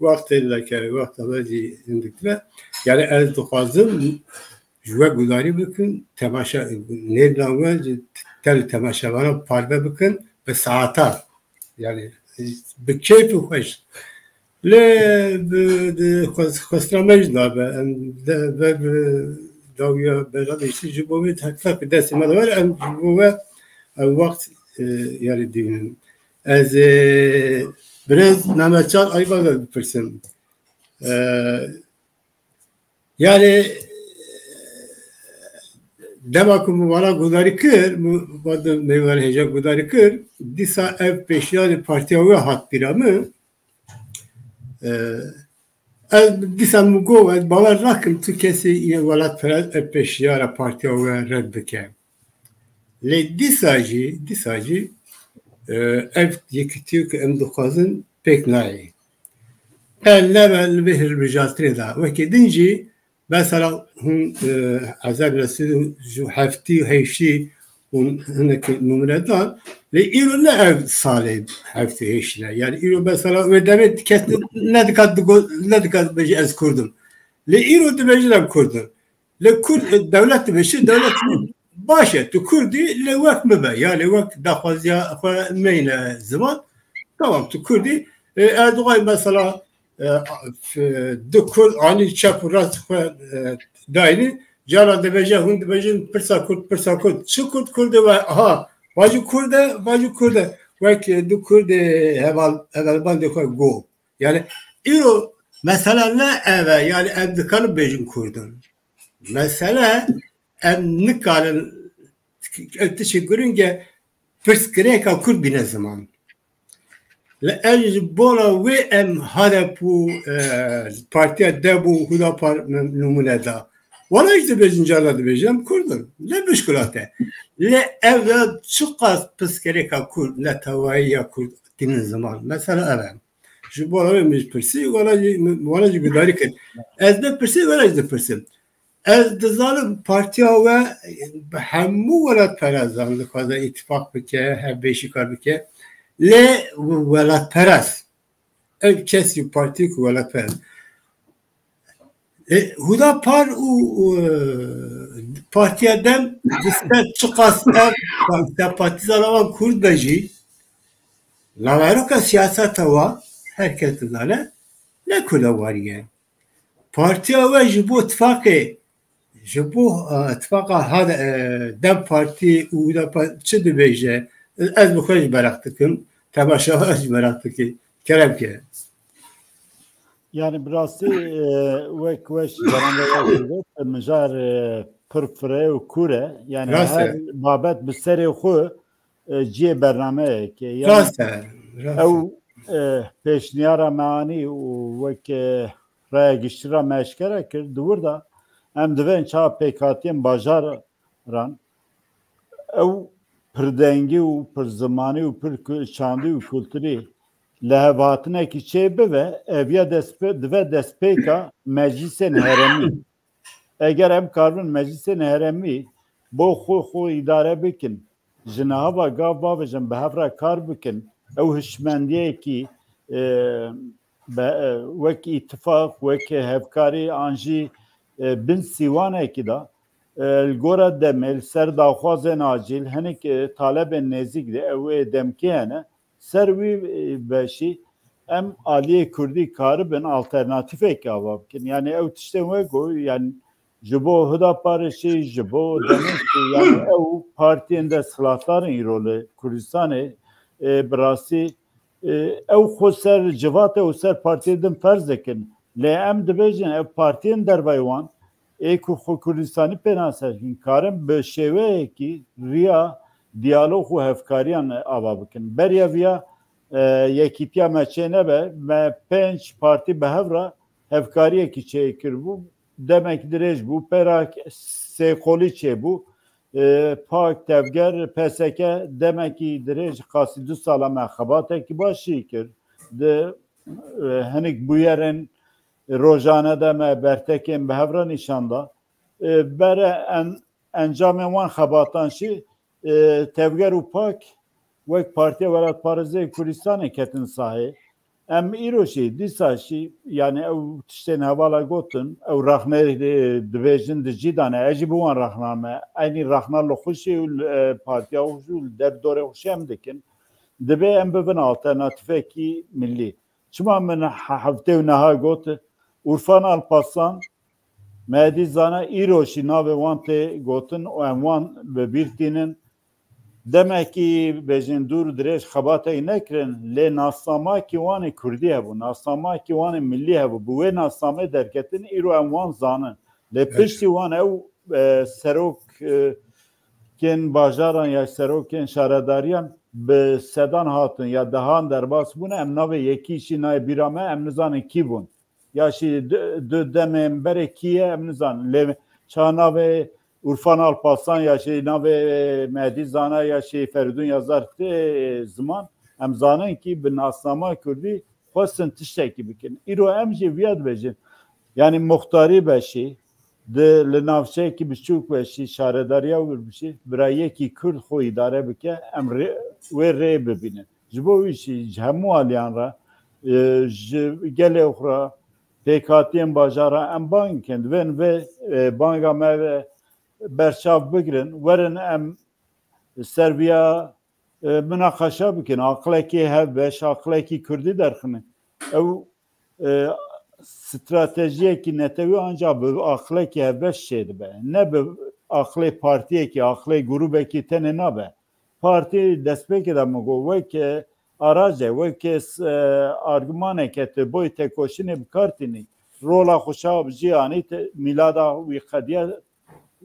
Wextê leke, wexta me jî hindik dibe. Yani ez dixwazim ji we gudarî bikin, temaşe, nêrîna we ji tel temaşevanan parve bikin, bi saetan. Yani, bi keyf û xweş. Lê bi, di xwes-, xwestra me jî nabe. Em de, ve bi dawiya berda diştî ji bo vê teklif bi destê me de were, em ji bo ve ev wext, e, yani dibînin. Ez, e, birêz Mehmet Can Aybaga bipirsim. E, Yani, dema ku min vana gudarî kir, min va di mêvanê hêja gudarî kir, dîsa ev pêşniyarê partiya we hat bîra min. Ee, ez dîsa min got, ez bawer nakim tu kesê yê welatperest ev pêşniyara partiya we red bike. Lê dîsa jî, dîsa jî, e, ev yekîtî ku em dixwazin pêk nayê. Qe nebe li vê hilbijartinê de. Wekî din jî, mesela hûn, e, hezar neh sed û heftê û heştê û hinek numûne dan, lê îro ne ev salê heftê û heştê ne. Yani îro mesela wê demê kes nedika digo-, nedika bêje ez Kurd im. Lê îro dibêjin em Kurd in. Li Kurd, dewlet dibêje, dewlet baş e, tu Kurd î, lê wek min be, ya lê wek daxwaziya xwe meyne ziman. Tamam, tu Kurdî. E, Erdogan mesela, e, f-, du Kurd anî çep û rast xwe, e, dayînî. Cara dibêje, hûn dibêjin pirsa Kurd, pirsa Kurd. Çi Kurd, Kurd e ve, aha, vajî Kurd e, vajî Kurd e. Wek, e, du Kurd, e, heval-, hevalbandê xwe go. Yani, îro mesele ne ev e, yani, em dikarin bêjin Kurd in. Mesele em nikarin, ev tiştê giring e, pirsgirêka Kurd bîne ziman. Li em ji bona wê em HADEP û, e, Partiya DEM û Hudapar nû-, nûmûne da. Wala jî dibêjin, carna dibêjin, em Kurd in. Ne muşkilat e. Lê ev ya çiqas pirsgirêka Kurd, netewayiya Kurd tînin ziman. Mesela ev e. Ji bona wê min ji pirsî, wala jî, wala jî gudarî kir. Ez dipirsî, wala jî dipirsim. Ez dizanim partiya we bi hemû welatperest zan dixwaze îtifaq bike, hevbeşî kar bike. Lê welatperest. Ev kesî partî ku welatperest. E, Hudapar û, û, e, Partiya DEM di ser çiqas ev sempatîzana wan Kurd be jî, naveroka siyaseta wan her kes dizane ne Kurda warî ye. Partiya we ji bo tifaqê, ji bo, e, tifaqa ha, e, DEM Partî û Hudapar çi dibêje? Ez bi xwe jî meraq dikim, temaşevan jî meraq dike. Kerem ke. Yani bi rastî, e, wek weş, beranda wek got, mijar, e, pir fire û kûr e. Yani rast e, her babet bi serê xwe, e, cihê bernameyek e. Yani rast e, rast e. Ew, e, pêşniyara me anî û wek, e, raya giştî ra me eşkere kir, di wir de em divên çawa pêkhatiyên bajaran, ew pirdengî û pirzimanî û pir ku-, çandî û kulturî lihevhatinekî çêbibe, ev ya destpê-, dive destpêka meclîsên herêmî. Eger em karibin meclîsên herêmî bo xwe, xwe îdare bikin, ji niha ve gav bavêjin, bi hev re kar bikin, ew hişmendiyekî, e, be-, e, wek îtifaq, wek hevkarî an jî, e, bin sîwanekî de, e, li gora demê, li ser daxwazên acîl, hinek, e, talebên nêzîk de ew ê demkê hene, ser wî, e, beşî em aliyê Kurdî karibin alternatîfekî ava bikin. Yani ew tiştên wek o, yani ji bo Hudaparê jî, ji bo demê jî, yani ew partiyên desthilatdar in îro li Kurdistanê, e, bi rastî, e, ew xwe ser civate û ser partiyê din ferz dikin. Lê em dibêjin ev partiyên derveyî wan ê ku xwe Kurdistanî pênase dikin, karin bi şêweyekî riya diyalog û hevkariyan ava bikin. Beriya viya, e, yekîtiya me çênebe, me pênc partî bi hev re hevkariyekî çêkiribû. Demek dirêj bû, pêra sêqolî çêbû. E, PAK, Tevger, P S K demekî dirêj, qasî du sala me xebatekî baş jî kir. Di, e, hinek bûyerên rojane de me bertekên bi hev re nîşan da. E, bere en-, encamên wan xebatan jî, e, Tevger û PAK wek Partiya Welatparêzê Kurdistanê ketin sahê. Em îro jî, dîsa jî, yani ew tiştên hevala gotin, ew rexnê, e, dibêjin di cî de ne, ez jî bi wan rexna me. Eynî rexna li xwe jî û li, e, partiya xwe jî û li derdorê xwe jî em dikin. Divê em bibin alternatîfekî milî. Çima min he-, heftê û neha got, Urfan Alparslan, Mehedî Zana, îro jî navê wan tê gotin û em wan bi bîr tînin. Demekî bêjin dûr dirêj xebatek nekirin, lê nasnamakî wan ê kurdî hebû, nasnamakî wan ê milî hebû, bi wê nasnamê derketin, îro em wan zanin. Lê piştî wan ew, e, serok, e, kên bajaran ya serokên şaredariyan bi sedan hatin ya dehan derbas bûne, em navê yekî jî nayê bîra me, em nizanin kî bûn. Ya jî du, du demên berê kî ye, em nizanin. Lê ça navê Urfan Alparslan ya jî navê Mehedî Zana ya jî Ferîdûn Yazar tê ziman, em zanin kî bi nasnama kurdî xwestin tiştekî bikin. Îro em jî viya dibêjin. Yani muxtarî beşî, di, li navçeyekî biçûk ve jî şaredariya wir bijî, bira yekî Kurd xwe îdare bike, em rê, wê rê bibînin. Ji bo wî jî ji hemû aliyan re, e, ji gelê xwe re, pêkhatiyên bajara em bang bikin. Divên vê, e, banga me ve berçav bigirin. Werin em ser viya e, minaqeşa bikin, aqilekî hevbeş, aqilekî kurdî derxinin. Ew, e, stratejiyekî netewî ancak bi aqilekî hevbeş çêdibe. Ne bi aqilê partiyekî, aqilê grûbekî tenê nabe. Partî destpêkê de min got, wek, e, arace, wek, e, s-, e, argümaneke tu boy tekoşînê bi kar tînî. Rola xwe çawa bi cî anî, te-, mîlada wî qediya,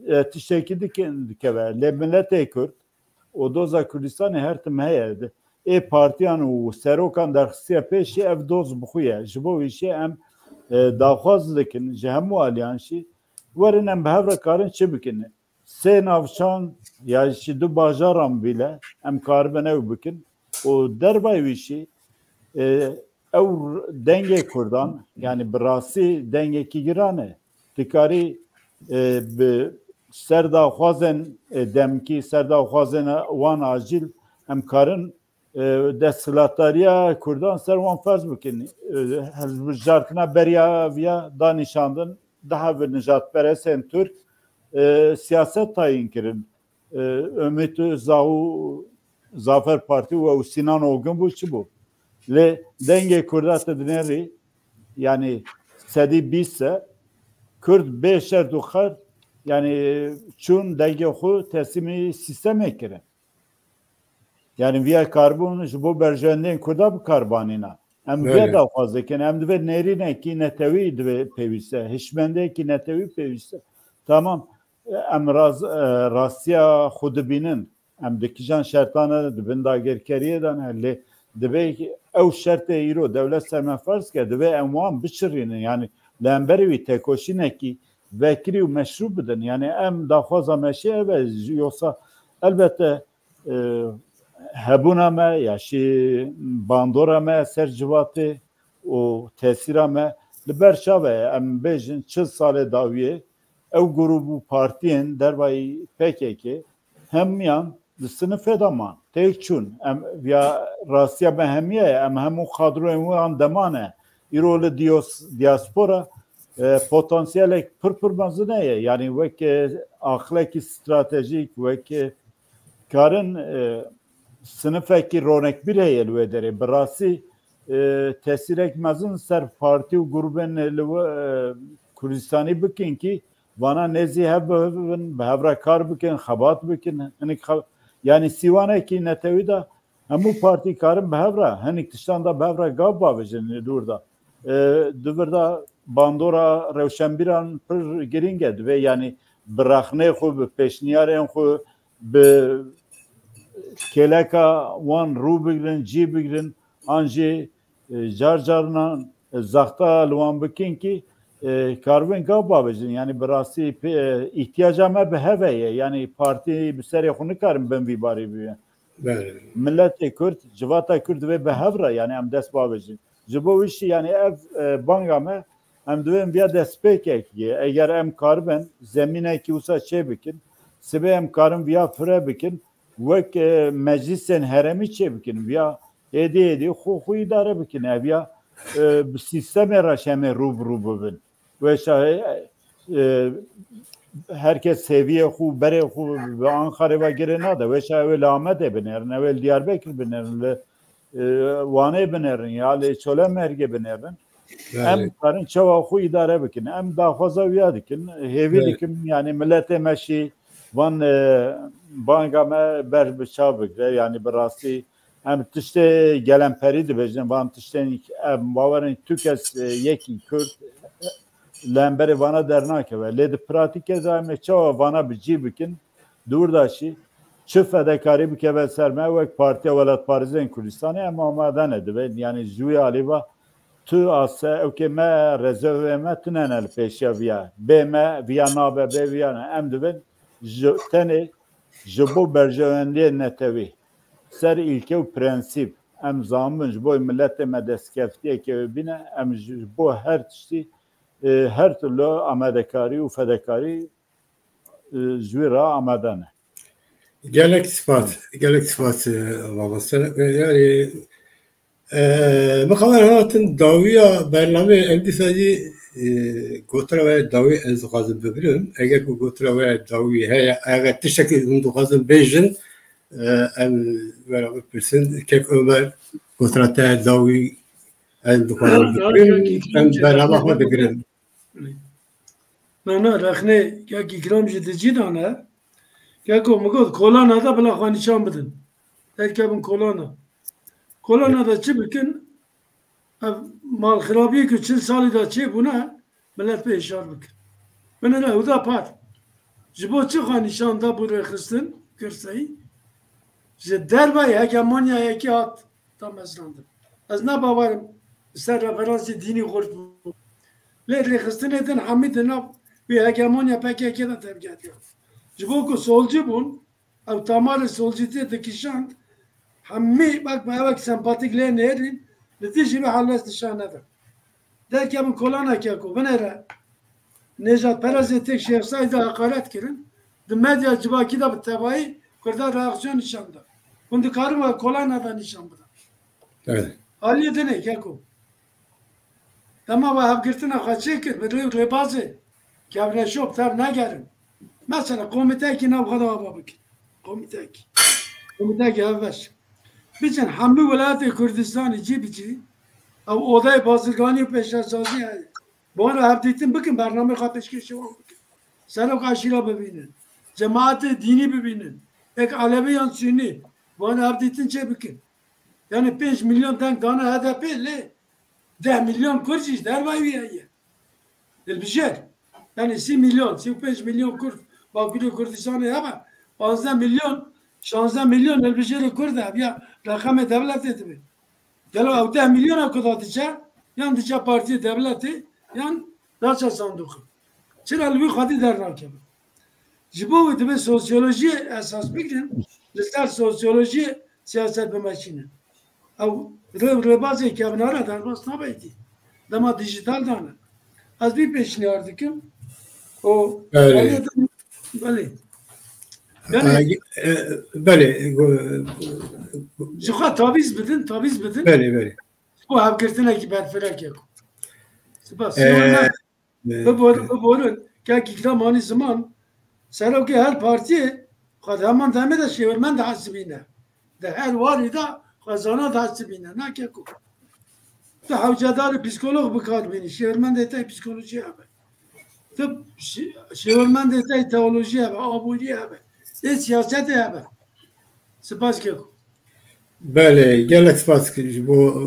e, tiştekî dike-, dikeve. Lê miletê Kurd û doza Kurdistanê her tim heye. Ê partiyan û serokan derxistiye pêşî, ev doz bi xwe ye. Ji bo wî jî em, e, daxwaz dikin ji hemû aliyan jî, werin em bi hev re karin çi bikin. Sê navçan ya jî du bajaran bîle em karibin ew bikin û dervayî wî jî, e, ew dengê Kurdan, yani bi rastî dengekî giran e. Dikarî, e, bi ser daxwazên, e, demkî, ser daxwazên wan acîl em karin, e, desthilatdariya Kurdan ser wan ferz bikin. E, hilbijartina beriya viya da nîşandin daha bi nijadperestên Türk, e, siyaset tayîn kirin. E, Ümit Özdağ û Zafer Partî û ew Sinan Ogin bû, çi bû? Lê dengê Kurda te dinêrî, yani sedî bîst e, Kurd bê şert û xert, yani çûn dengê xwe teslîmî sîstemê kirin. Yani viya karbon ji bo berjewendên Kurda bi kar banîna. Em viya Belê. daxwaz dikin. Em divê nêrînekî netewî divê pêwîste. Hişmendekî netewî pêwîste. Tamam. Em raz-, e, rastiya xwe dibînin. Em di kijan şertan de, di bin dagirkeriyê de ne. Lê divê ew şertê îro dewlet ser me ferz ke, divê em wan biçirînin. Yani li hemberî wî tekoşînekî vekirî û meşrû bidin. Yani em daxwaza me jî ev e. Yoksa elbette, e, hebûna me ya jî bandora me ser civatê û tesîra me li ber çav e. Em bêjin çil salê dawiyê ew grûp û partiyên dervayî P K K hemiyan di sinifê de man. Têk çûn. Em viya rastiya me hemiye ye. Em hemû kadroyên wan de mane. Îro li diyos-, diaspora, e, potansiyelek pir pir mezin heye. Yani wek, e, aqilekî stratejîk, wek, e, karin, e, sinifekî ronekbîr heye li wê derê. Bi rastî, e, tesîrek mezin ser partî û grûbên li we, e, Kurdistanî bikin kî vana nêzî hev bibin, bi hev re kar bikin, xebat bikin. Hinik xe-, yani sîwanekî netewî de hemû partî karin bi hev re, hinik tiştan de bi hev re gav bavêjin li dûr de. E, di vir de bandora rewşenbîran pir girîng e. Divê yani bi rexnê xwe, bi pêşniyarên xwe, bi kêleka wan rû bigrin, cî bigrin, an jî, e, car carinan, e, zexta li wan bikin kî, e, karibin gav bavêjin. Yani bi rastî pê-, e, îhtiyaca me bi hev heye. Yani partî bi serê xwe nikarin bin vî barî bibe. Belê. Miletê Kurd, civata Kurd divê bi hev re, yani em dest bavêjin. Ji bo wî jî yani ev, e, banga me, em divên viya destpêkekê, eger em karibin zemînekî wisa çê bikin, sibê em karin viya fire bikin, wek, e, meclîsên herêmî çê bikin, viya êdî êdî xwe xwe îdare bikin, ev ya, e, bi sîstemê re şemê rû bi rû bibin. Weşa, e, e, herkes hêviyê xwe, berê xwe bi Ankarê ve girê nade. Weşa ew ê li Amedê binêrin, ew ê li Diyarbekir binêrin, li, e, Wanê binêrin, ya li Çolemêrgê binêrin. Belê. Em karin çawa xwe îdare bikin. Em daxwaza wiya dikin. Hêvî Belê. dikim, yani miletê me şî van, e, banga me ber bi çav bigre. Yani bi rastî em tiştê gelemperî dibêjin, van tiştên em bawerin tu kes, e, yekî Kurd, e, li hemberê vana dernakeve. Lê di pratîkê de em ê çawa vana bi cî bikin, dûr de şî, çi fedekarî bikeve ser me, wek Partiya Welatparêzên Kurdistanê em amade ne dibin. Yani ji wî alî ve tu ase ewkê me, rezervê me tune ne li pêşiya viya. Bê me, viya nabe, bê viya ne. Em dibin ji, tenê ji bo berjewendiyê netewî. Ser îlke û prensîp em zamin ji bo miletê me destkeftiyeke wê bîne, em ji bo her tiştî, e, her türlü amadekarî û fedekarî, e, ji wî re amade ne. Gelek spas, gelek spas, e, Baba. Sen, e, yani, e, min xeber hatin dawiya bernameyê em dîsa jî, e, gotina we dawî ez dixwazim bibirim. Eger ku gotina we dawî heye, eger tiştekî hûn dixwazin bêjin, e, em were bipirsin. Kek Ömer, gotra te dawî em dixwazin bigirin, em berhema xwe digirin. Na, na, rexnê kek Îkram jî di cî de ne. Keko min got, kolana de bila xwe nîşan bidin. Derkevin kolana. Kolana de çi bikin? Ev malxirabiyê ku çil salî de çêbûne, milet pê hişar bikin. Binêre Huda Par. Ji bo çi xwe nîşan da bû rêxistin, girseyî? Ji dervayî hegemonyayekî hat da mezrandin. Ez ne bawerim li ser referansê dînî xurt bû. Lê rêxistinê din hemî di nav wî hegemonya P K K de tevgehtiye. Ji bo ku solcî bûn, ew tamarê solcîtiyê dikişand, hemî wek me ewek sempatîk lê nêrîn, li dijî wî helwest nîşan nedin. Derkevin kolana keko, binêre. Nêjadperestê têk Şêxsayî de heqaret kirin. Di medya civakî de bi tevayî Kurda reaksiyon nîşan da. Hûn dikarin we kolana de nîşan bidin. Evet. Aliyê dinê keko. Dema we hevgirtina xwe çêkir, bi rê û rêbazê kevneşop tev negerin. Mesela komîtekî nav xwe de ava bikin. Komîtekî. Komîtekî hevbeş. Biçin hemû welatê Kurdistanê cî bi cî, ew odayê bazirganî û pêşesazî heye. Bi wan re hevdîtin bikin, bernameyê xwe pêşkêşî wan bikin. Serok aşîra bibînin. Cemaetê dînî bibînin. Ek Elewî yan Sunî. Bi wan re hevdîtin çê bikin. Yani pênc milyon deng dane H D P lê deh milyon Kurd jî ji dervayî wî heye. Hilbijêr. Yani sî milyon, sî û pênc milyon Kurd Bakurê Kurdistanê hebe. Panzdeh milyon, şanzdeh milyon hilbijêrê Kurd e. Ya reqemê dewletê dibe. Gelo ew deh milyona ku da diçe, yan diçe partiyê dewletê, yan daçe sanduqê. Çira li wî xwedî dernakeve. Ji bo wê divê sosyolojiyê esas bigirin, li ser sosyolojiyê siyaset bimeşînin. Ew rê û rêbazê kevnare derbas nabe îdî. Dema dijîtal dane. Ez vî pêşniyar dikim. O Belê. Belê. Yani, e, e, belê. Ji xwe tavîz bidin, tavîz bidin. Belê, belê. Ji bo hevgirtinekî berfirek ye. Spas. Ee, Biborin, biborin, kek Îkram anî ziman, serokê her partiyê xwe di heman demê de şêwirmend dihesibîne. Di her warî de xwezana dihesibîne. Na keko. Tu hewcedarî psîkolog bi kar bînî. Şêwirmendê te psîkolojî hebe. Tu şê-, şêwirmendê te teolojî hebe, aborî hebe. Ê siyasetê hebe. Spas keko. Belê, gelek spas ji bo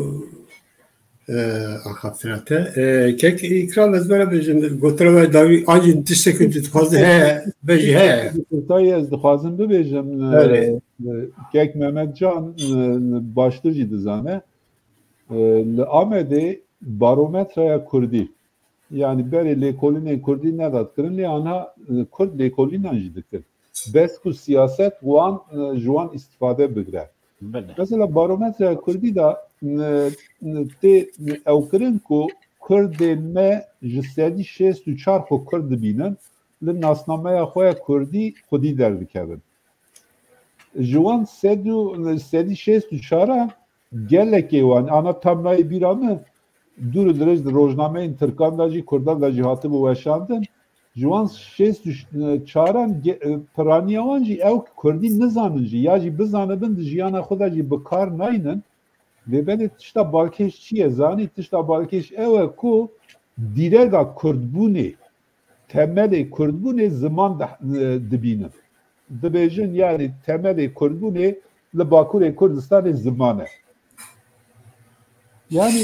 e, axaftina te. E, kek Îkram, ez bera bêjim, gotina we dawî, an jî tiştekî tu dixwazî heye, bêjî heye. Kurtayî ez dixwazim bibêjim, e, Belê. e, kek Mehmet Can, e, baştir jî dizane. E, li Amedê barometraya Kurdî, yani berê lêkolînên Kurdî nedat kirin, lê anha, e, Kurd lêkolînan jî dikin. Bes ku siyaset wan, e, ji wan îstîfade bigre. Belê. Mesela barometreya Kurdî de, e, e, tê ew kirin ku Kurdên me ji sedî şêst û çar xwe Kurd dibînin, li nasnameya xwe ya Kurdî xwedî derdikevin. Ji wan sed û, sedî şêst û çar a gelekê wan, ana tam nayê bîra min, dûr û dirêj di rojnameyên Tirkan de jî, Kurdan de jî hatibû weşandin. Ji wan şêst û çaran ge-, piraniya wan jî ew Kurdî nizanin jî, ya jî bizanibin di jiyana xwe de jî bi kar naynin. Lê belê tişta balkêş çi ye zanî? Tişta balkêş ew e ku dîrega Kurdbûnê, temelê Kurdbûnê ziman de, e, dibînin. Dibêjin, yani temelê Kurdbûnê li Bakurê Kurdistanê ziman e. Yani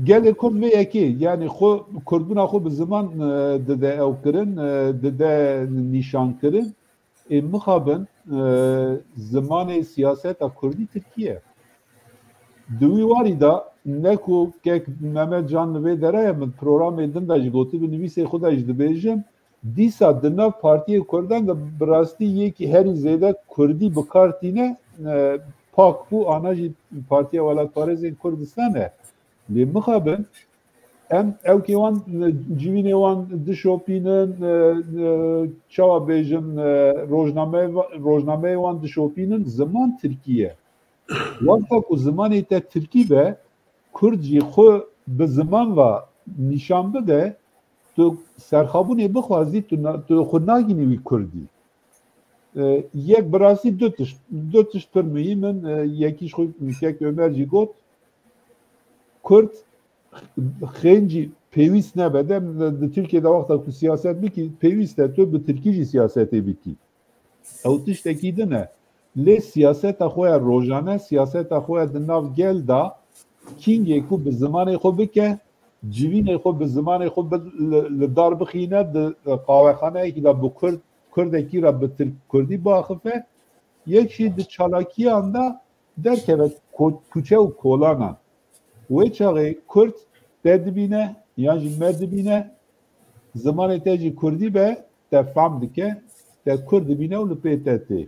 gelê Kurd vê yekê, yani xwe, Kurdbûna xwe bi ziman, e, dide ew kirin, e, dide nîşan kirin. Ê mixabin, e, zimanê siyaseta Kurdî Tirkî ye. Di wî warî de ne ku kek Mehmet Can li vê dere ye, min programê din de jî gotibî, nivîsê xwe de jî dibêjim, dîsa di nav partiyê Kurdan de bi rastî yekî herî zêde Kurdî bi kar tîne, e, PAK bû, ana jî Partiya Welatparêzên Kurdistan e. Lê mixabin, em ewkê wan, civînê wan dişopînin, e, e, çawa bêjin, e, rojname-, rojnameyê wan dişopînin, ziman tirkî ye. Wexta ku zimanê te tirkî be, kurd jî xwe bi ziman ve nîşan bide, tu serxabûnê bixwazî, tu na-, tu xwe nagînî wî kurdî. E, yek bi rastî du tişt, du tişt pir muhîm in. E, yekî ji xwe kek Ömer jî got, Kurd xêncî pêwîst nebe de di Tirkiye de wexta ku siyaset bikî, pêwîst e tu bi tirkî jî siyasetê bikî. Ew tiştekî din e. Lê siyaseta xwe ya rojane, siyaseta xwe ya di nav gel de kîngê ku bi zimanê xwe bike, civînê xwe bi zimanê xwe bi, li, li dar bixîne, di qawexaneyekî de bi kurd, kurdekî re bi tirk, kurdî biaxife, yek jî di çalakiyan de derkeve ko-, kuçe û kolanan. Wê çaxê kurd te dibîne yan jî me dibîne, zimanê te jî kurdî be, te fam dike, te kurd dibîne û li pê te tê.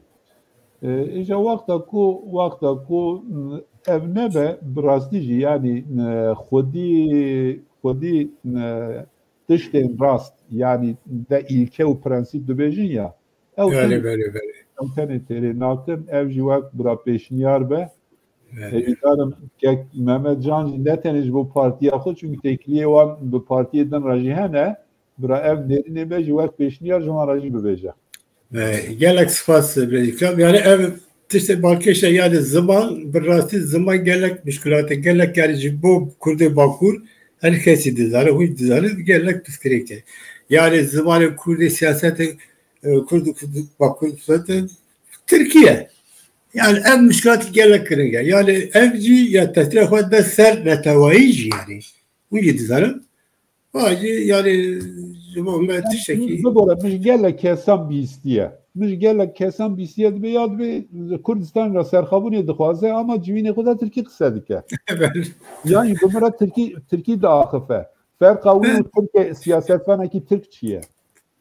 E, îja wexta ku, wexta ku, m, ev nebe, bi rastî jî, yanî, e, xwedî, xwedî, e, tiştên rast, yanî de îlke û prensîp dibêjin ya, ew Belê, tin-, belê, belê. Ew tenê têrê nakin, ev jî wek bira pêşniyar be. Belê. Hêvîdarim kek Mehmet Can jî ne tenê ji bo partiya xwe, çimkî têkiliyê wan bi partiyê din re jî hene, bira ev nêrînê me jî wek pêşniyar ji wan re jî bibêje. E, gelek spas, e, birêz Îkram. Yani ev tiştê balkêş e, yani ziman, bi rastî ziman gelek muşkilat e, gelek yani ji bo Kurdê Bakur her kesî dizane, hûn dizane gelek pirsgirêk e. Yani zimanê Kurdê siyasetê, e, Kurd, Kurd, Bakur siyasetê Tirkiye. Yani ev muşkilat gelek giring e. Yani ev jî ya tesîra xwe de ser netewayî jî yani. Hûn jî dizanin. Vacî yani ji bo me tiştekî. Bibore, min ji gelek kesan bîstiye. Min ji gelek kesan bîstiye, dibe ya dibe Kurdistan re serxabûnê dixwaze ama civînê xwe de tirkî qise dike. Belê. Yanî bi min re tirkî, tirkî diaxife. Ferqa wî û Tirkê siyasetvanekî Tirk çi ye?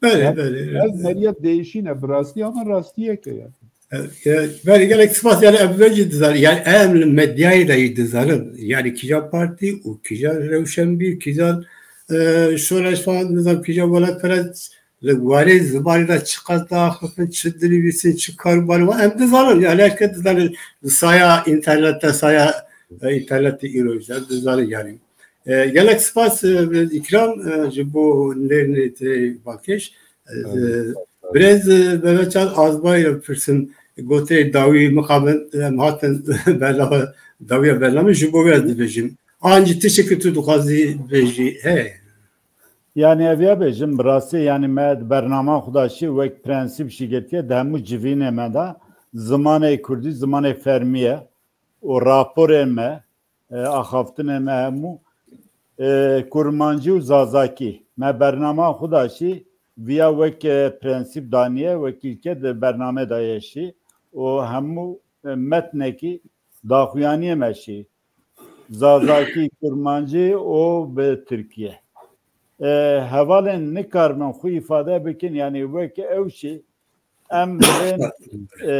Belê, Ev, belê, ev belê. Meriya değişîne bi rastî ama rastiyeke yani. E, e, belê, gelek spas, yani ev ve jî dizanin. Yani em li medyayê de jî dizanin. Yani kîjan partî û kîjan rewşenbîr, kîjan, e, şoreşvan, nizam kîjan welatperest li warê zimanê de çiqas diaxifin, çi dinivîsin, çi karûbarê wan em dizanin. Yani her kes dizanin. Saya înternete, saya, e, înternetê îro jî em dizanin yani. E, gelek spas, e, birêz Îkram, e, ji bo nêrînê te balkêş. E, Belê. Birêz, e, Mehmet Can Azbayî re bipirsim, gotinê dawî mixabin, em hatin bername, dawiya bername ji bo wê ez dibêjim. An jî tiştekî tu dixwazî bêjî heye? Yani ev ya bêjim, bi rastî yani me di bernama xwe de jî wek prensîp jî girtiye, di hemû civînê me de zimanê kurdî zimanê fermî ye û raporên me, e, axaftinê me hemû, e, kurmancî û zazakî. Me bernama xwe de jî viya wek, e, prensîp daniye, wek îlke di bername de ye jî û hemû, e, metnekî daxuyaniyê me jî zazakî, kurmancî û bi tirkî ye. E, hevalên nikaribin xwe îfade bikin, yanî wek ew jî em bên, e,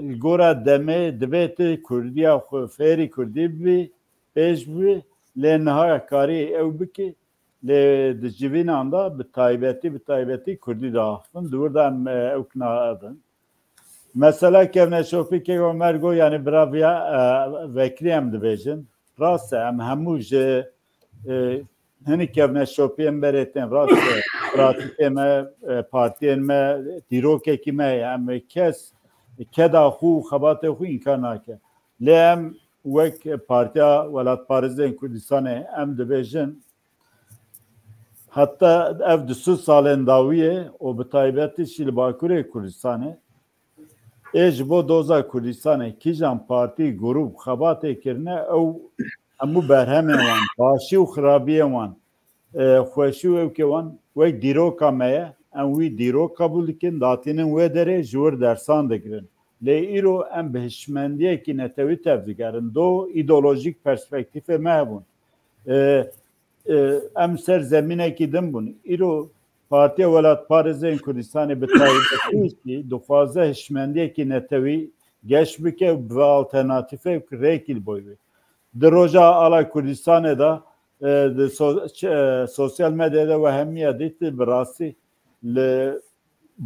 li gora demê divê tu kurdiya xwe fêrî kurdî bibî, pêş bibî, lê niha karî ew bikî, lê di civînan de bi taybetî, bi taybetî kurdî diaxifin, di wir de em, e, ew nadin. Mesela kevneşopî kek Omer got, yani bira viya, e, vekirî em dibêjin. Rast e, em hemû ji, e, hinî kevneşopiyên berê tên, rast e, pratîkê me, e, partiyên me, dîrokekî me ye. Em kes keda xwe û xebatê xwe înkar nake. Lê em wek Partiya Welatparêzên Kurdistanê em dibêjin, heta ev du sed salên dawiyê û bi taybetî jî li Bakurê Kurdistanê, ê ji bo doza Kurdistanê kîjan partî, grûp xebatê kirine, ew hemû berhemên wan, başî û xirabiyên wan, e, xweşî û ewkê wan wek dîroka me ye. Em wî dîrok qebûl dikin, datînin wê derê, ji wir dersan digirin. Lê îro em bi hişmendiyekî netewî tevdigerin. Do îdeolojîk perspektîfê me hebûn. E, e, em ser zemînekî din bûn. Îro Partiya Welatparêzên Kurdistanê bi taybetî jî dixwaze hişmendiyekî netewî geş bike û bi alternatîfek rêkî li boy bê. Di roja ala Kurdistanê de, e, di so-, ç-, e, sosyal medyada we hemiya dît, bi rastî li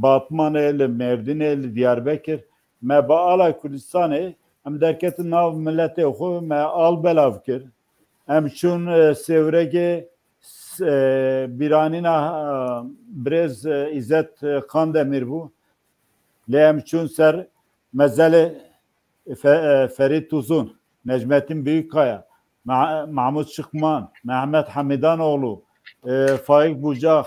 Batmanê, li Mêrdînê, li Diyarbekir, me bi ala Kurdistanê, em derketin nav miletê xwe, me al belav kir. Em çûn, e, Sêwregê, s-, e, bîranîna, e, birêz, e, Îzzet, e, Kandemîr bû. Lê em çûn ser mezelê Fe-, e, Ferîd Tuzun, Necmettin Büyükkaya, Meh-, Mahmut Çıkman, Mehmet Hamidanoğlu, e, Faik Bucak,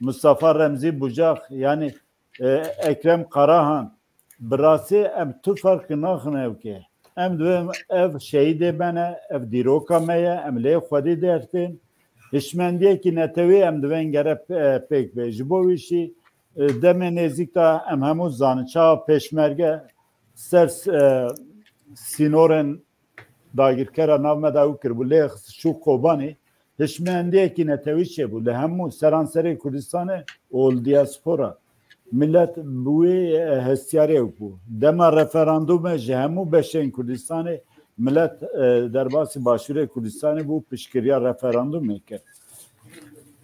Mustafa Remzi Bucak, yani, e, Ekrem Karahan, bi rastî em tu ferqî naxin ew ke. Em dibin ev şehîdê me ne, ev dîroka me ye, em lê xwedî dertên. Hişmendiyekî netewî em dibin gere pe-, pêk be. Ji bo wî jî, e, demê nêzîk de em hemû zanin çawa pêşmerge ser, e, sînorên dagirkera nav me de ew kiribû, lê xist çû Kobanê, hişmendiyekî netewî çêbû li hemû seranserê Kurdistanê û li diaspora. Milet bi wê, e, hestiyarê ew bû. Dema referandumê ji hemû beşên Kurdistanê milet, e, derbasî Başûrê Kurdistanê bû, piştgiriya referandumê kir.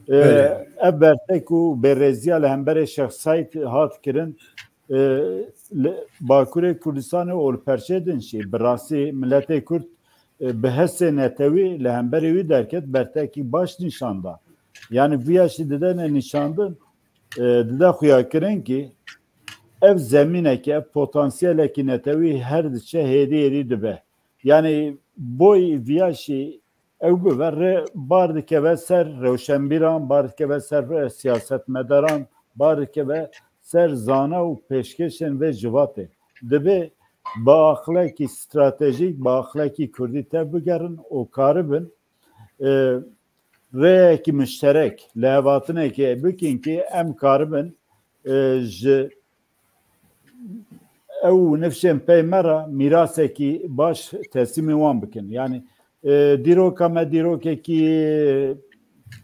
E, Belê. Ev bertek û bêrêziya li hemberê Şêx Seîd hat kirin, e, li Bakurê Kurdistanê û li perçê din jî bi rastî miletê Kurd, e, bi hestê netewî li hemberê wî derket, bertekî baş nîşan da. Yani viya jî didene nîşandin, e, dide xuyakirin ki ev zemînekî, ev potansiyelekî netewî her diçe hêdî hêdî dibe. Yani boy viya jî ew bibe rê bar dikeve ser rewşenbîran, bar dikeve ser, e, siyasetmedaran, bar dikeve ser zana û pêşkêşên vê civatê. Divê bi aqlekî stratejîk, bi aqlekî kurdî tev bigerin û karibin, e, rêyekî muşterek, lêhatinekê bikin ki em karibin, e, ji ew nifşên pey me re mîrasekî baş teslîmî wan bikin. Yani, e, dîroka me dîrokekî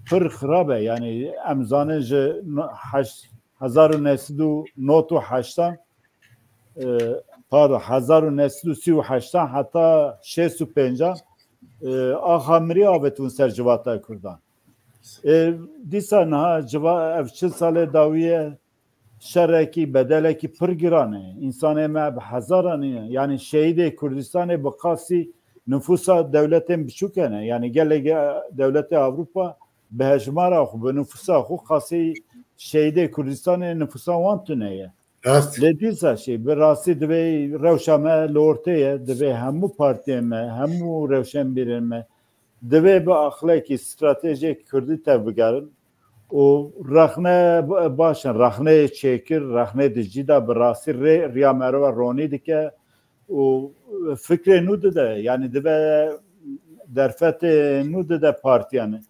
pir xirab e. Yani em zanin ji no-, heşt, hezar û neh sed û nod û heştan, e, pardon, hezar û neh sed û sî û heştan heta şêst û pêncan, e, axa mirî avêtibûn ser civata Kurdan. E, dîsa niha civa-, ev çil salê dawî ye, şerekî, bedelekî pir giran e. Însanê me bi hezaran e. Yani şehîdê Kurdistanê bi qasî nifûsa dewletên biçûk hene. Yani gelek dewletê Ewropa bi hejmara xwe, bi nifûsa xwe qasî şehîdê Kurdistanê nifûsa wan tune ye. Rast. Lê dîsa jî bi rastî divê rewşa me li ortê ye, divê hemû partiyên me, hemû rewşenbîrên me divê bi aqlekî stratejiyek kurdî tev bigerin û rexne b-, baş in, rexneyê çêkir, rexnê di cî de bi rastî rê, riya merova ronî dike û fikrê nû dide, yanî dibe derfetê nû dide partiyan.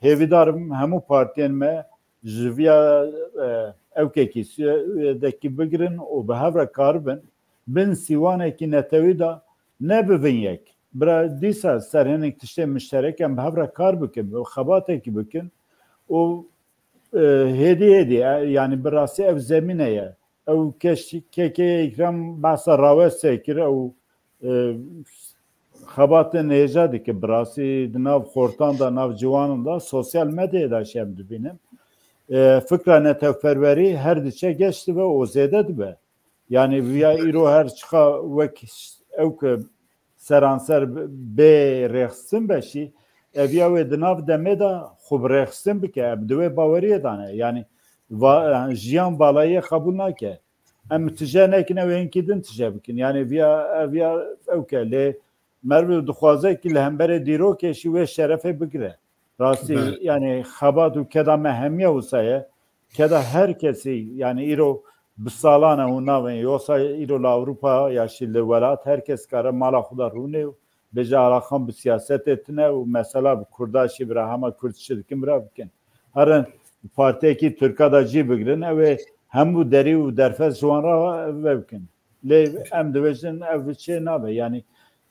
Hêvîdar im hemû partiyên me ji viya, e, ewkekî sü-, dekî bigirin û bi hev re karibin bin sîwanekî netewî de nebibin yek. Bira dîsa ser hinek tiştên mişterek em bi hev re kar bikin, bi xebatekî bikin û, e, hêdî hêdî, e, yanî bi rastî ev zemîne ye. Ew keş-, kekê Îkram behsa rawestê kir, ew, e, xebatên hêja dike, bi rastî di nav xortan de, nav ciwanan de, sosyal medyayê de jî em dibînin. E, fikra netewperwerî her diçe geş dibe û zêde dibe. Yanî viya îro her çiqa wek ew ke seranser bê rêxistin be jî, ev ya wê di nav demê de xwe bi rêxistin bike, em di wê baweriyê de ne. Yanî va-, yanî jiyan valayiyê qebûl nake. Em tije nekin, ew ê hinkî din tije bikin. Yanî viya, ev ya ew ke lê merv dixwaze ki li hemberê dîrokê jî wê şerefê bigire. Rastî, Be- yanî xebat û keda me hemiya wisa ye. Keda her kesî, yanî îro bi salan e hûn navên, yoksa îro li Ewropa ya jî li welat her kes kare mala xwe de rûnê û bêje alaxan bi siyasetê tine û mesela bi Kurda jî bira hema Kurd çi dikin bira bikin. Herin partiyekî Tirka de cî bigirin, ew ê hemû derî û derfet ji wan re ve bikin. Lê em dibêjin ev çê nabe. Yanî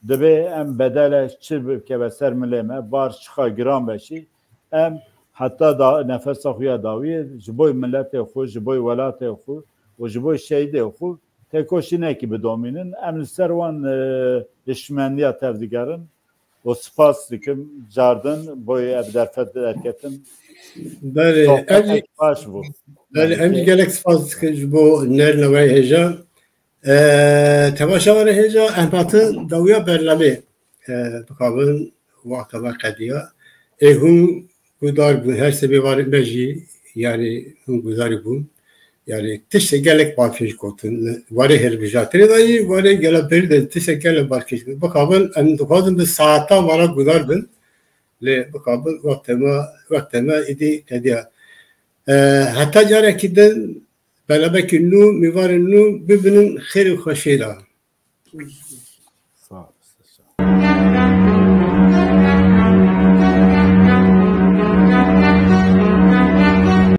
divê em bedele çi bikeve ser milê me, bar çiqa giran be jî, em heta da nefesa xwe ya dawiyê ji bo miletê xwe, ji bo welatê xwe û ji bo şehîdê xwe têkoşînekî bidomînin. Em li ser wan, e, hişmendiya tev digerin û spas dikim cardin bo ev derfet derketin. Belê, Sohbetek em, baş bû. Belê, Yanî em jî gelek spas dikin ji bo nerîna we hêja. E, temaşevanê hêja, em hatin dawiya berlemê, e, bixabin, wexta me qediya. Ê hûn guhdar bûn, her sê mêvanê me jî, yanî hûn guhdarî bûn. Yani tiştê gelek baş pêş gotin. Li warê hilbijartinê de yî, warê gela berî de tiştê gelek baş pêş gotin. Bixabin, em dixwazin bi saetan vana guhdar bin. Lê bixabin wextê me, wextê me êdî nediya. E, heta carekî din, belemekî nû, mêvanên nû bibinin xêr û xweşiyê de. Sağ olasın.